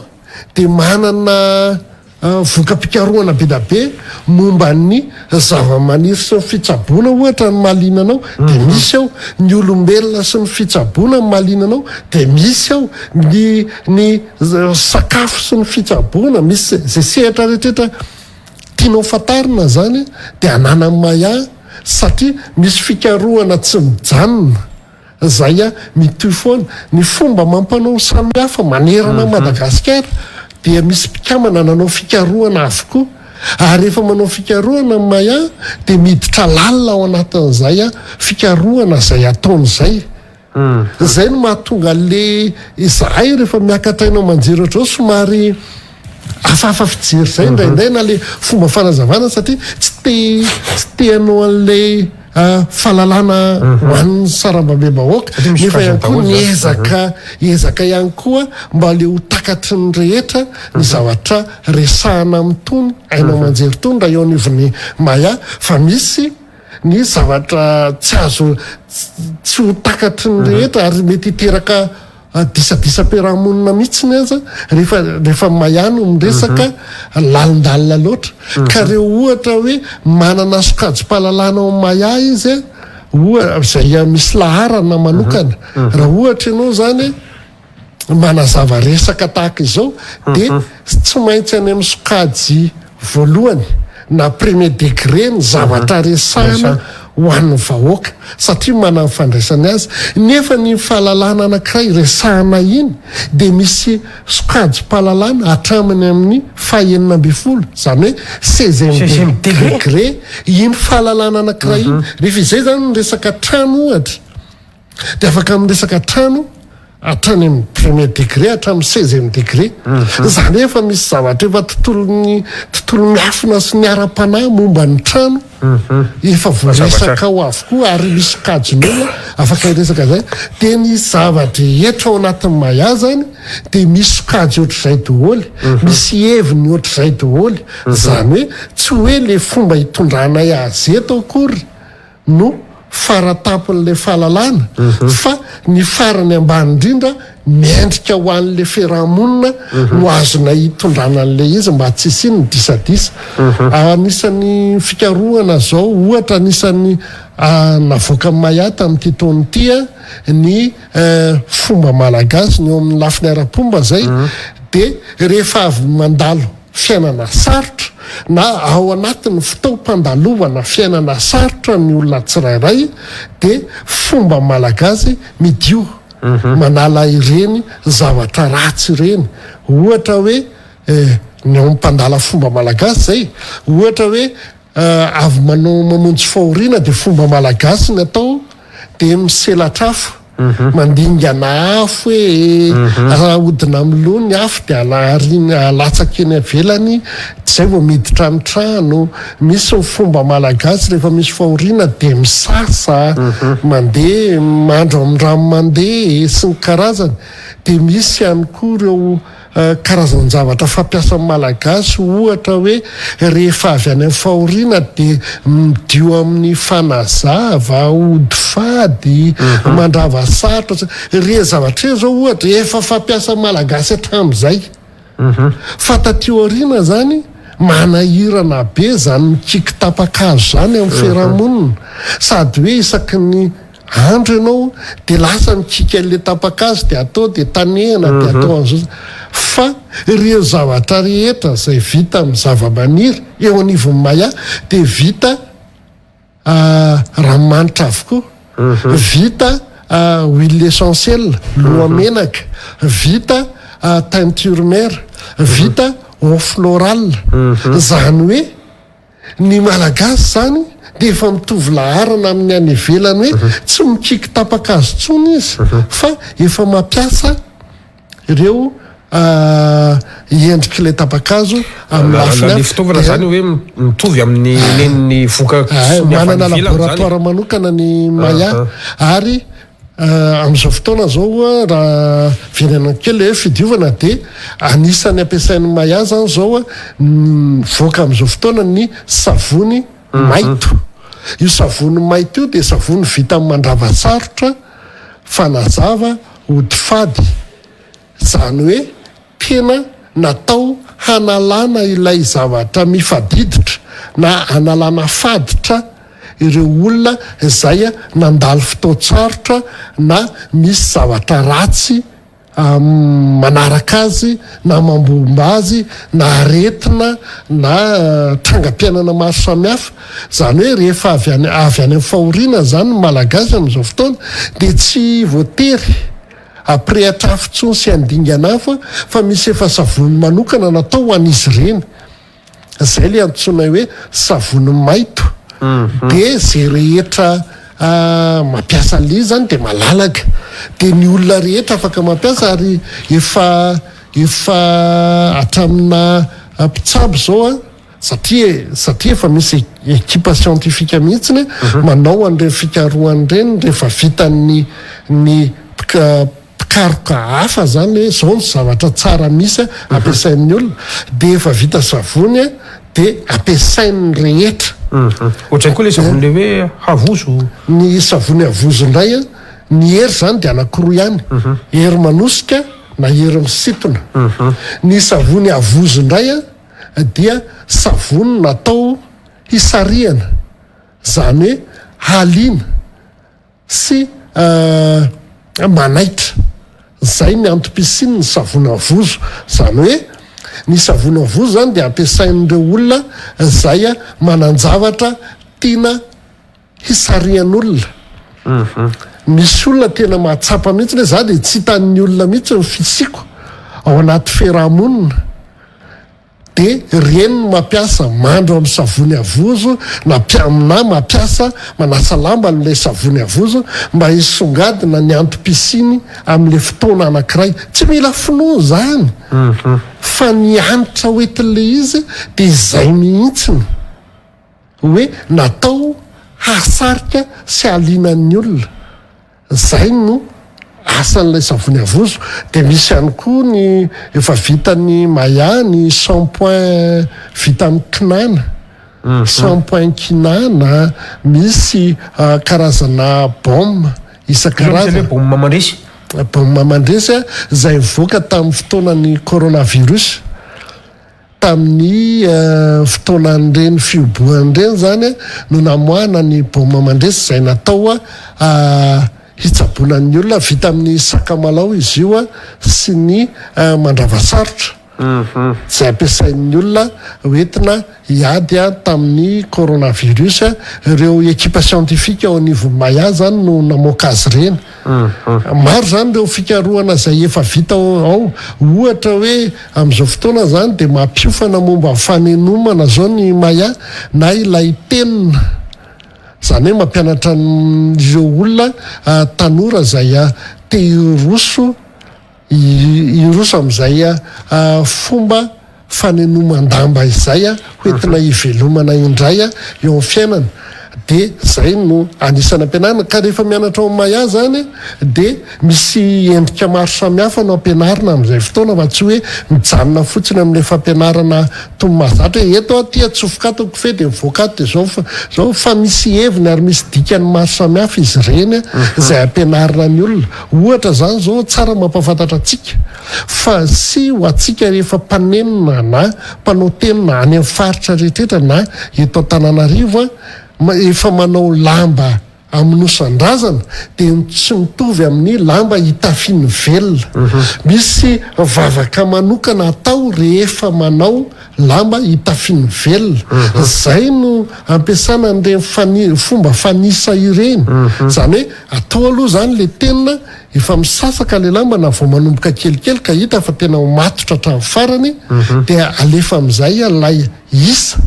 dia manana voka-pikarohana be dia be momba ny zavamaniry sy ny fitsaboana ohatra ny mahaliana anao dia misy ao, ny olombelona sy ny fitsaboana ny mahaliana anao dia misy ao, ny ny sakafo sy ny fitsaboana, misy izay sehatra rehetra tianao fantarina izany dia ananan'ny Maya satria misy fikarohana tsy mijanona. Zay a, mitohy foana. Ny fomba amam-panao samihafa manerana an'i Madagasikara dia misy mpikambana nanao fikarohana avokoa. Ary rehefa manao fikarohana ny Maya dia miditra lalina ao anatin'izay fikarohana izay ataony izay. Izay no mahatonga an'le izahay rehefa miakatra haino aman-jery ohatr'izao somary hafahafa fijery izay indraindray na le fomba fanazavana satria tsy te tsy te hanao an'ilay fahalalana ho an'ny sarambabem-bahoaka nefa ihany koa niezaka ezaka ihany koa mba le ho takatry ny rehetra ny zavatra resahana amin'itony haino aman-jery itony raha eo anivon'ny Maya fa misy ny zavatra tsy azo tsy ho takatry ny rehetra ary mety hiteraka disadisam-piarahamonina mihitsiny aza rehefa rehefa Maya no miresaka lalindalina loatra. Ka reo ohatra hoe manana sokajim-pahalalana ao Maya izy a, oha izay misy laharana manokana. Raha ohatra ianao zany manazava resaka tahaka izao dia tsy maintsy any amin'ny sokajy voalohany na premier degré ny zavatra resahana. ho an'ny vahoaka satria manana ny fandraisany azy nefa ny fahalalana anankiray resahana iny dia misy sokajim-pahalalana hatramin'ny amin'ny faha 16, izany hoe seizième degré iny fahalalana anankiray iny. Rehefa izay izany ny resaka trano ohatra dia afaka miresaka trano hatrany amin'ny premier degré hatramin'ny seizième degré. Izany hoe efa misy zavatra efa tontolon'ny tontolo miafina sy ny ara-panahy momba ny trano efa voaresaka ao avokoa ary misy sokajin'olona afaka hiresaka izay. Dia ny zava-drehetra ao anatin'ny Maya izany dia misy sokajy ohatr'izay daholo, misy heviny ohatr'izay daholo. Izany hoe tsy hoe ilay fomba hitondranay azy eto akory no fara-tampon'ilay fahalalana fa ny farany ambany indrindra mendrika ho an'ilay fiaraha-monina no azonay hitondrana an'ilay izy mba tsy hisian'ny disadisa. Anisan'ny fikarohana izao ohatra anisan'ny navoakan'ny Maya tamin'ity taona ity ny fomba malagasy ny eo amin'ny lafiny ara-pomba izay dia rehefa avy mandalo fiainana sarotra na ao anatin'ny fotoam-pandalovana fiainana sarotra ny olona tsirairay dia fomba malagasy midio manala ireny zavatra ratsy ireny ohatra hoe ny ao amin'ny mpandala fomba malagasy izay ohatra hoe Avy manao mamonjy fahoriana dia fomba malagasy ny atao dia miselatr'afo, mandingana afo hoe raha ahodina amin'ny loha ny afo dia alaharina alatsaka eny ivelany zay vao miditra ny trano, misy ny fomba malagasy rehefa misy fahoriana dia misasa, mandeha mandro amin'ny rano mandeha sy ny karazany, dia misy ihany koa ireo Karazan-javatra fampiasan'ny Malagasy ohatra hoe rehefa avy any amin'ny fahoriana dia midio amin'ny fanazava, ody fady, mandrava sarotra, ireny zavatra ireny izao ohatra efa fampiasan'ny Malagasy hatramin'izay. Fa taty aoriana izany manahirana be izany mikiky tapa-kazo izany amin'ny fiarahamonina sady hoe isaky ny Andro ianao dia lasa mikiky an'ilay tapa-kazo dia atao dia tanehana dia atao an'izao fa ireo zavatra rehetra izay vita amin'ny zava-maniry eo anivon'ny Maya dia vita ranomanitra avokoa, vita huile essentielle, lohamenaka, vita teinture mère, vita eau florale, izany hoe Ny Malagasy izany dia efa mitovy laharana amin'ny any ivelany hoe tsy mikiky tapa-kazo intsony izy fa efa mampiasa ireo endrik'ilay tapa-kazo amin'ny lafiny hafa. Fitaovana izany hoe mitovy amin'ny nen'ny vokatry ny avy any ivelany izany. Manana laboratoire manokana ny Maya ary Amin'izao fotoana izao raha verenana kely ilay hoe fidiovana dia anisan'ny ampiasain'ny Maya izany izao mivoaka amin'izao fotoana ny savony maito. Io savony maito io dia savony vita amin'ny mandrava sarotra, fanazava, ody fady. Izany hoe tena natao hanalana ilay zavatra mifadiditra na hanalana faditra ireo olona izay nandalo fotoan-tsarotra na misy zavatra ratsy manaraka azy na mambomba azy na aretina na trangam-piainana maro samihafa. Izany hoe rehefa avy any avy any amin'ny fahoriana izany ny Malagasy amin'izao fotoana dia tsy voatery Hampirehitra afo intsony sy handingana afo fa misy efa savony manokana natao ho an'izy ireny. Izay ilay antsoinay hoe savony maito. Dia izay rehetra mampiasa an'ilay izy izany dia malalaka. Dia ny olona rehetra afaka mampiasa ary efa efa hatramina mpitsabo izao an. Satria satria efa misy ekipa scientifique mihitsiny manao an'ireny fikarohana ireny rehefa vitan'ny ny mpikaroka hafa zany hoe zao ny zavatra tsara misy ampiasain'ny olona dia efa vita savony dia ampiasain'ny rehetra. Ohatrany koa ilay savony ilay hoe havozo. Ny savony havozo indray an, ny hery zany dia anankiroa ihany, hery manosika na hery misintona. Ny savony havozo indray an, dia savony natao hisarihana, izany hoe haliana sy manaitra. Izay ny antom-pisian'ny savony avozo. Izany hoe ny savony avozo izany dia ampiasain'ireo olona izay manan-javatra tiana. hisarihan'olona. Misy olona tena mahatsapa mihitsy hoe za dia tsy hitan'ny olona mihitsy ny fisiako ao anaty fiarahamonina. Dia ireny no mampiasa mandro amin'ny savony avozo na na mampiasa manasa lamba amin'ilay savony avozo mba hisongadina ny antom-pisiany amin'ilay fotoana anankiray. Tsy mila finoana izany fa ny hanitra hoentin'ilay izy dia izay mihitsiny hoe natao hahasarika sy hahaliana ny olona. Zay no asan'ilay savony avozo. Dia misy ihany koa ny efa vitan'ny Maya ny shampoing vita amin'ny kinana. Shampoing kinana, misy karazana baume isan-karazany. Misy baume mandresy. Baume mandresy izay nivoaka tamin'ny fotoanan'ny coronavirus. Tamin'ny fotoanan'ireny fihobohana ireny izany no namoahana ny baoma mandresy izay natao hitsaboana ny olona. Vita amin'ny sakamalao izy io sy ny mandravasarotra izay ampiasain'ny olona hoentina hiady tamin'ny coronavirus. Ireo ekipa siantifika ao anivon'ny Maya izany no namoaka azy ireny. Maro izany ireo fikarohana izay efa vita ao. Ohatra hoe amin'izao fotoana izany dia mampiofana momba ny fanenomana izao ny Maya na ilay tenona. Izany hoe mampianatra an'ireo olona tanora izay te hiroso Hiroso amin'izay fomba fanenoman-damba izay hoentina hivelomana indray eo amin'ny fiainana. Dia izay no anisan'ny ampianarina. Ka rehefa mianatra ao amin'ny Maya izany dia misy endrika maro samihafa no ampianarina amin'izay fotoana fa tsy hoe mijanona fotsiny amin'ilay fampianarana toy ny mahazatra hoe eto aho ity atsofoka ato ny kofehy dia mivoaka ato dia izao fa izao fa misy heviny ary misy dikany maro samihafa izy ireny izay ampianarina ny olona. Ohatra izany izao tsara mampahafantatra antsika fa sy ho antsika rehefa mpanenona na mpanao tenona any amin'ny faritra rehetra na eto Antananarivo efa manao lamba amonosan-drazana dia tsy mitovy amin'ny lamba itafian'ny velona. Misy vavaka manokana atao rehefa manao lamba itafian'ny velona. Izay no ampiasana an'ireny fomba fanisa ireny. Izany hoe atao aloha izany ilay tenona, efa misasaka ilay lamba na vao manomboka kelikely ka hita fa tena ho matotra hatramin'ny farany dia alefa amin'izay ilay isa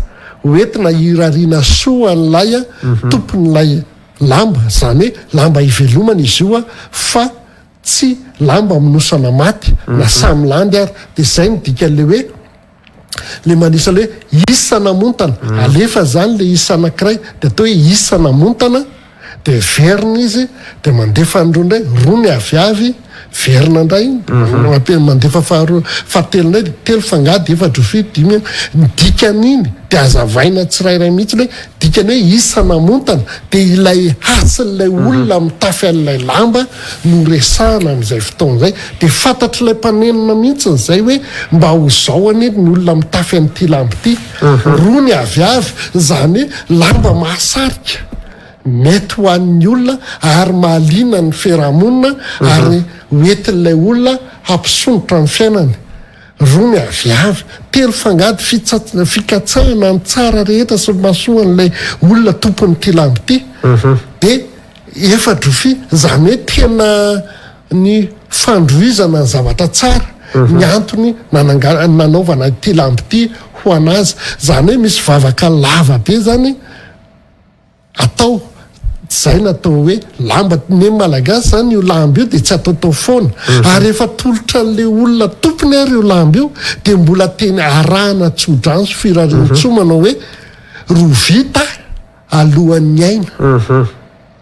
hoentina hirariana soa an'ilay tompon'ilay lamba, izany hoe lamba ivelomana izy io fa tsy lamba amonosana maty na samy landy ary, dia izay no dikan'ilay hoe le manisa le hoe isa namontana, alefa zany le isa anakiray de atao hoe isa namontana de verina izy de mandefa ny roa ndray, roa ny aviavy, verina ndray iny, mandefa faharoa fahatelo ndray de telo fangady, efatra rofia, dimy, ny dikan'iny de azavaina tsirairay mihitsy hoe dikany hoe isa namontana de ilay hasin'ilay olona mitafy an'ilay lamba no resahana amin'izay fotoana izay dia fantatr'ilay mpanenona mihitsy izay hoe mba ho izao anie ny olona mitafy an'ity lamba ity, roa ny aviavy, izany hoe lamba mahasarika, mety ho an'ny olona ary mahaliana ny fiarahamonina ary hoentin'ilay olona hampisondrotra ny fiainany. Roa ny aviavy, telo fangady fikatsahana ny tsara rehetra sy ny mahasoa an'ilay olona tompon'ity lamba ity dia Efa-drofia, izany hoe tena ny fandrohizana ny zavatra tsara ny antony nanaovana ity lambo ity ho an'azy. Izany hoe misy vavaka lava be izany atao, izay no atao hoe lamba. Ny Malagasy izany io lamba io dia tsy ataotao foana. Ary rehefa atolotra an'ilay olona tompony ary io lamba io dia mbola teny arahana tso-drano sy firarian-tsoa manao hoe rovita alohan'ny aina.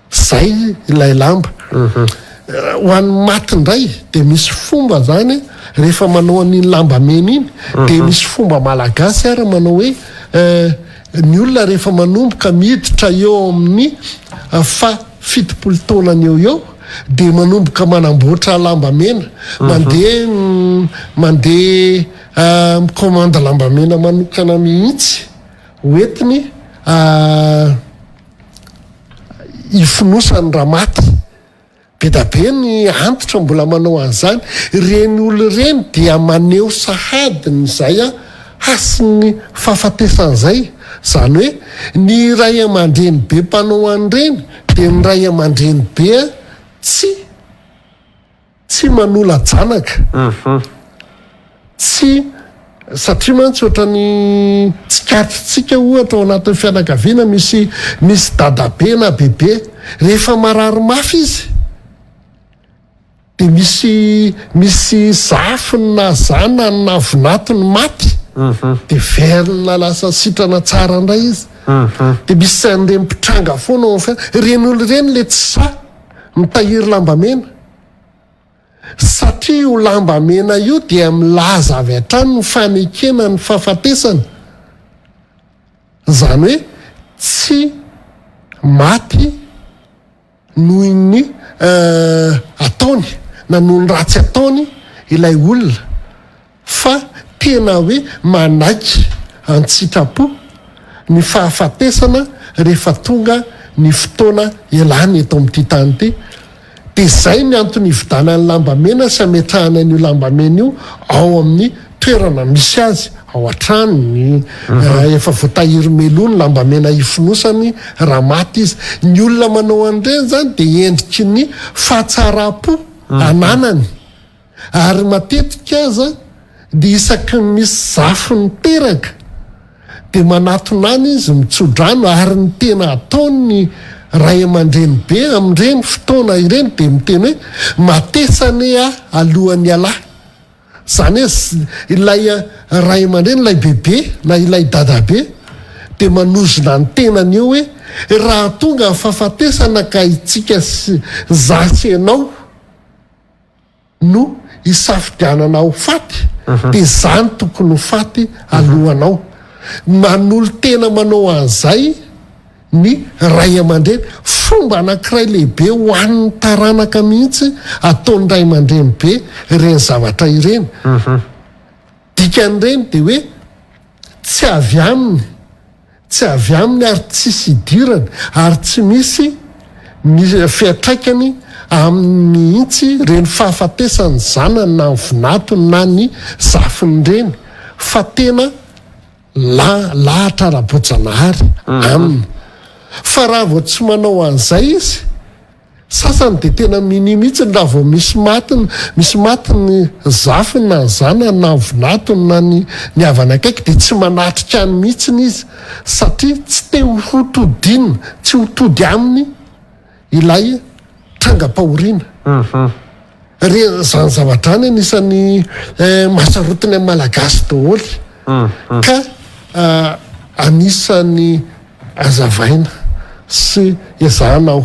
Zay ilay lamba. Ho an'ny maty indray dia misy fomba zany rehefa manao an'iny lamba mena iny dia misy fomba malagasy ary manao hoe ny olona rehefa manomboka miditra eo amin'ny faha 70 taonany eo eo dia manomboka manamboatra lamba mena, mandeha mandeha mi-commande lamba mena manokana mihitsy. Hoentiny hifonosany raha maty. Be da be ny antitra mbola manao an'izany. Ireny olona ireny dia maneho sahady ny izay hasin'ny fahafatesana izay. Izany hoe ny ray aman-dreny be mpanao an'ireny dia ny ray aman-dreny be tsy tsy manola-janaka. Tsy satria mantsy ohatran'ny tsikaritrintsika ohatra ao anatin'ny fianakaviana misy misy dadabe na bebe rehefa marary mafy izy dia misy misy zafiny na zanany na vinatony maty dia velona lasa sitrana tsara indray izy. Dia misy an'ireny mpitranga foana ao amin'ny fiainana. Ireny olona ireny ilay tsy sahy mitahiry lambamena. Satria io lamba mena io dia milaza avy hatrany ny fanekena ny fahafatesana. Izany hoe tsy maty noho ny ataony na noho ny ratsy ataony ilay olona fa tena hoe manaiky an-tsitrapo ny fahafatesana rehefa tonga ny fotoana ialany eto amin'ity tany ity. Dia izay ny antony ividanany lamba mena sy ametrahany an'io lamba mena io ao amin'ny toerana misy azy, ao an-tranony, efa voatahiry meloa ny lamba mena ifonosany raha maty izy. Ny olona manao an'ireny izany dia endriky ny fahatsaram-po ananany. Ary matetika aza dia isaky ny misy zafy miteraka dia manatona any izy mitsodrano ary ny tena ataon'ny ray aman-dreny be amin'ireny fotoana ireny dia miteny hoe matesa anie aho alohan'ny ialahy. Izany hoe ilay ray aman-dreny, ilay bebe na ilay dadabe dia manozona ny tenany eo hoe raha tonga ny fahafatesana ka itsika sy za sy ianao no hisafidianana ho faty dia za no tokony ho faty alohanao. Manolo-tena manao an'izay ny ray aman-dreny. Fomba anankiray lehibe ho an'ny taranaka mihitsy ataon'ny ray aman-dreny be ireny zavatra ireny. Dikan'ireny dia hoe tsy avy aminy. Tsy avy aminy ary tsisy idirany ary tsy misy ny fiantraikany aminy mihitsy ireny fahafatesan'ny zanany na ny vinatony na ny zafiny ireny fa tena la lahatra ara-boajanahary aminy. Fa raha vao tsy manao an'izay izy Sasany dia tena minia mihitsy raha vao misy maty misy maty ny zafiny na ny zanany na ny vinatony na ny ny havany akaiky dia tsy manatrika any mihitsiny izy satria tsy te ho todina tsy ho tody aminy ilay trangam-pahoriana. Re zany zavatra zany anisan'ny mahasarotiny amin'ny Malagasy daholo ka anisan'ny Azavaina sy ezahana ho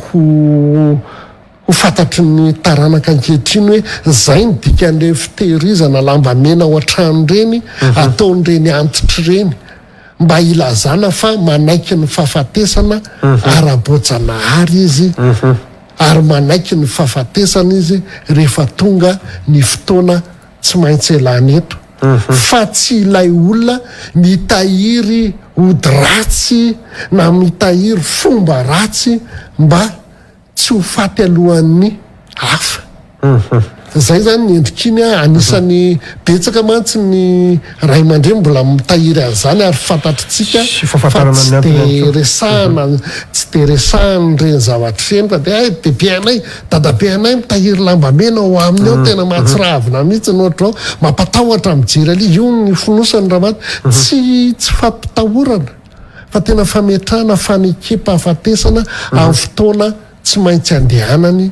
ho fantatry ny taranaka ankehitriny hoe zay ny dikan'ireny fitehirizana lamba mena ao an-trano ireny ataon'ireny antitra ireny mba hilazana fa manaiky ny fahafatesana ara-boajanahary izy ary manaiky ny fahafatesana izy rehefa tonga ny fotoana tsy maintsy elana eto fa tsy ilay olona mitahiry ody ratsy na mitahiry fomba ratsy mba tsy ho faty alohan'ny hafa. Zay zany ny endrik'iny a, anisan'ny betsaka mantsy ny ray aman-dreny mbola mitahiry an'izany ary fantatritsika fa tsy de resahana, tsy de resahana ireny zavatra ireny fa de hay bebe anay Dadabe anay mitahiry lamba mena ao aminy ao tena mahatsiravina mihitsy ny ohatr'izao, mampatahotra mijery an'io, io ny fonosany raha maty, tsy tsy fampitahorana fa tena fametrahana fanekem-pahafatesana amin'ny fotoana tsy maintsy andehanany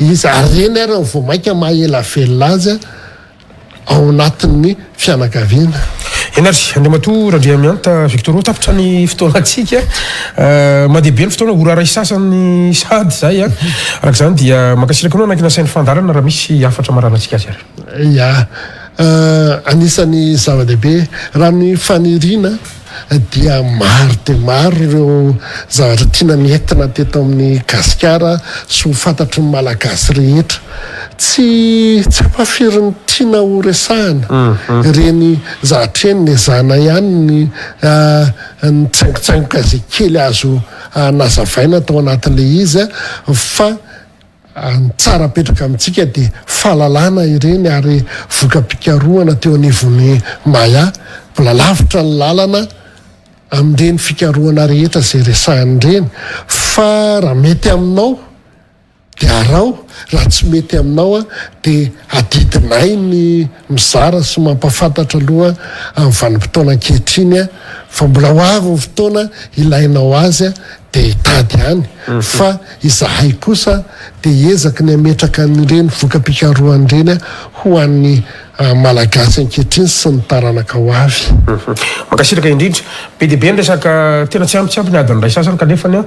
izy ary ireny ary no vao mainka maha ela velona azy. ao anatin'ny fianakaviana. Eny ary, Andriamatoa Randriamihanta Victor, tapitra ny fotoanantsika. Mandeha be ny fotoana, ora iray sasany sahady izay. Araka izany dia mankasitraka anao nanankina sain'ny fandaharana raha misy hafatra amaranantsika azy ary. Ya, anisan'ny zava-dehibe raha ny faniriana dia maro dia maro ireo zavatra tiana nentina teto amin'ny Gasikara sy ho fantatry ny Malagasy rehetra. Tsy tsy ampafiry ny tiana ho resahina ireny zavatra ireny, nezahana ihany ny nitsaingotsaingoka izay kely azo nazavaina tao anatin'ilay izy fa Ny tsara apetraka amintsika dia fahalalana ireny ary voka-pikarohana teo anivon'ny Maya. Mbola lavitra ny lalana amin'ireny fikarohana rehetra izay resahina ireny fa raha mety aminao dia araho, raha tsy mety aminao dia adidinay ny mizara sy mampahafantatra aloha amin'ny vanim-potoana ankehitriny fa mbola ho avy ny fotoana ilainao azy dia hitady ihany fa izahay kosa dia hiezaka ny hametraka an'ireny voka-pikarohana ireny ho an'ny Malagasy ankehitriny sy ny taranaka ho avy. Mankasitraka indrindra. Be dia be ny resaka tena tsy ampy tsy ampy ny adiny iray sasany kanefa ny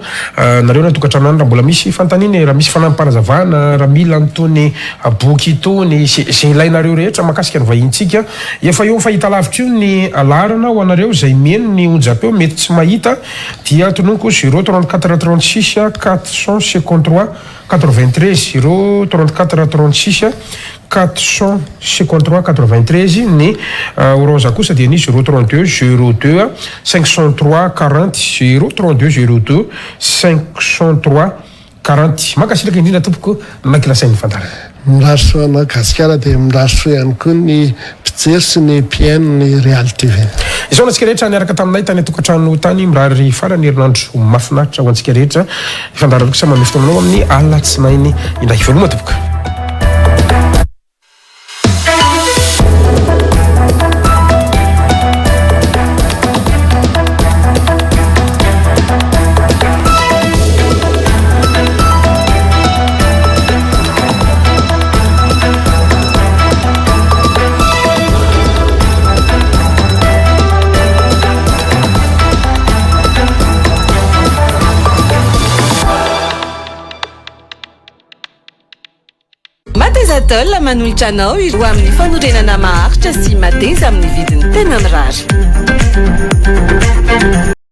nareo any an-tokantrano any raha mbola misy fanontaniana e, raha misy fanampim-panazavana, raha mila an'itony boky itony, izay ilainareo rehetra mahakasika ny vahintsika. Efa eo amin'ny fahitalavitra io ny laharana ho anareo izay mihaino ny onjam-peo mety tsy mahita dia tononiko zéro 34 36 453 93, zéro 34 36 453 93, ny Orange kosa dia ny zéro 32 02 503 40, zéro 32 02 503 40. Mankasitraka indrindra tompoko nanaiky lasain'ny fandaharana. Mirary soa anao Gasikara dia mirary soa ihany koa ny mpijery sy ny mpihaino ny Real TV. Isaorana antsika rehetra niaraka taminay tany an-tokantrano tany, mirary faran'ny herinandro mahafinaritra ho antsika rehetra. Ny fandaharana kosa manome fotoana anao amin'ny alatsinainy indray. Veloma tompoko. Matezatol manolotra anao ireo amin'ny fanorenana maharitra sy mateza amin'ny vidiny tena mirary.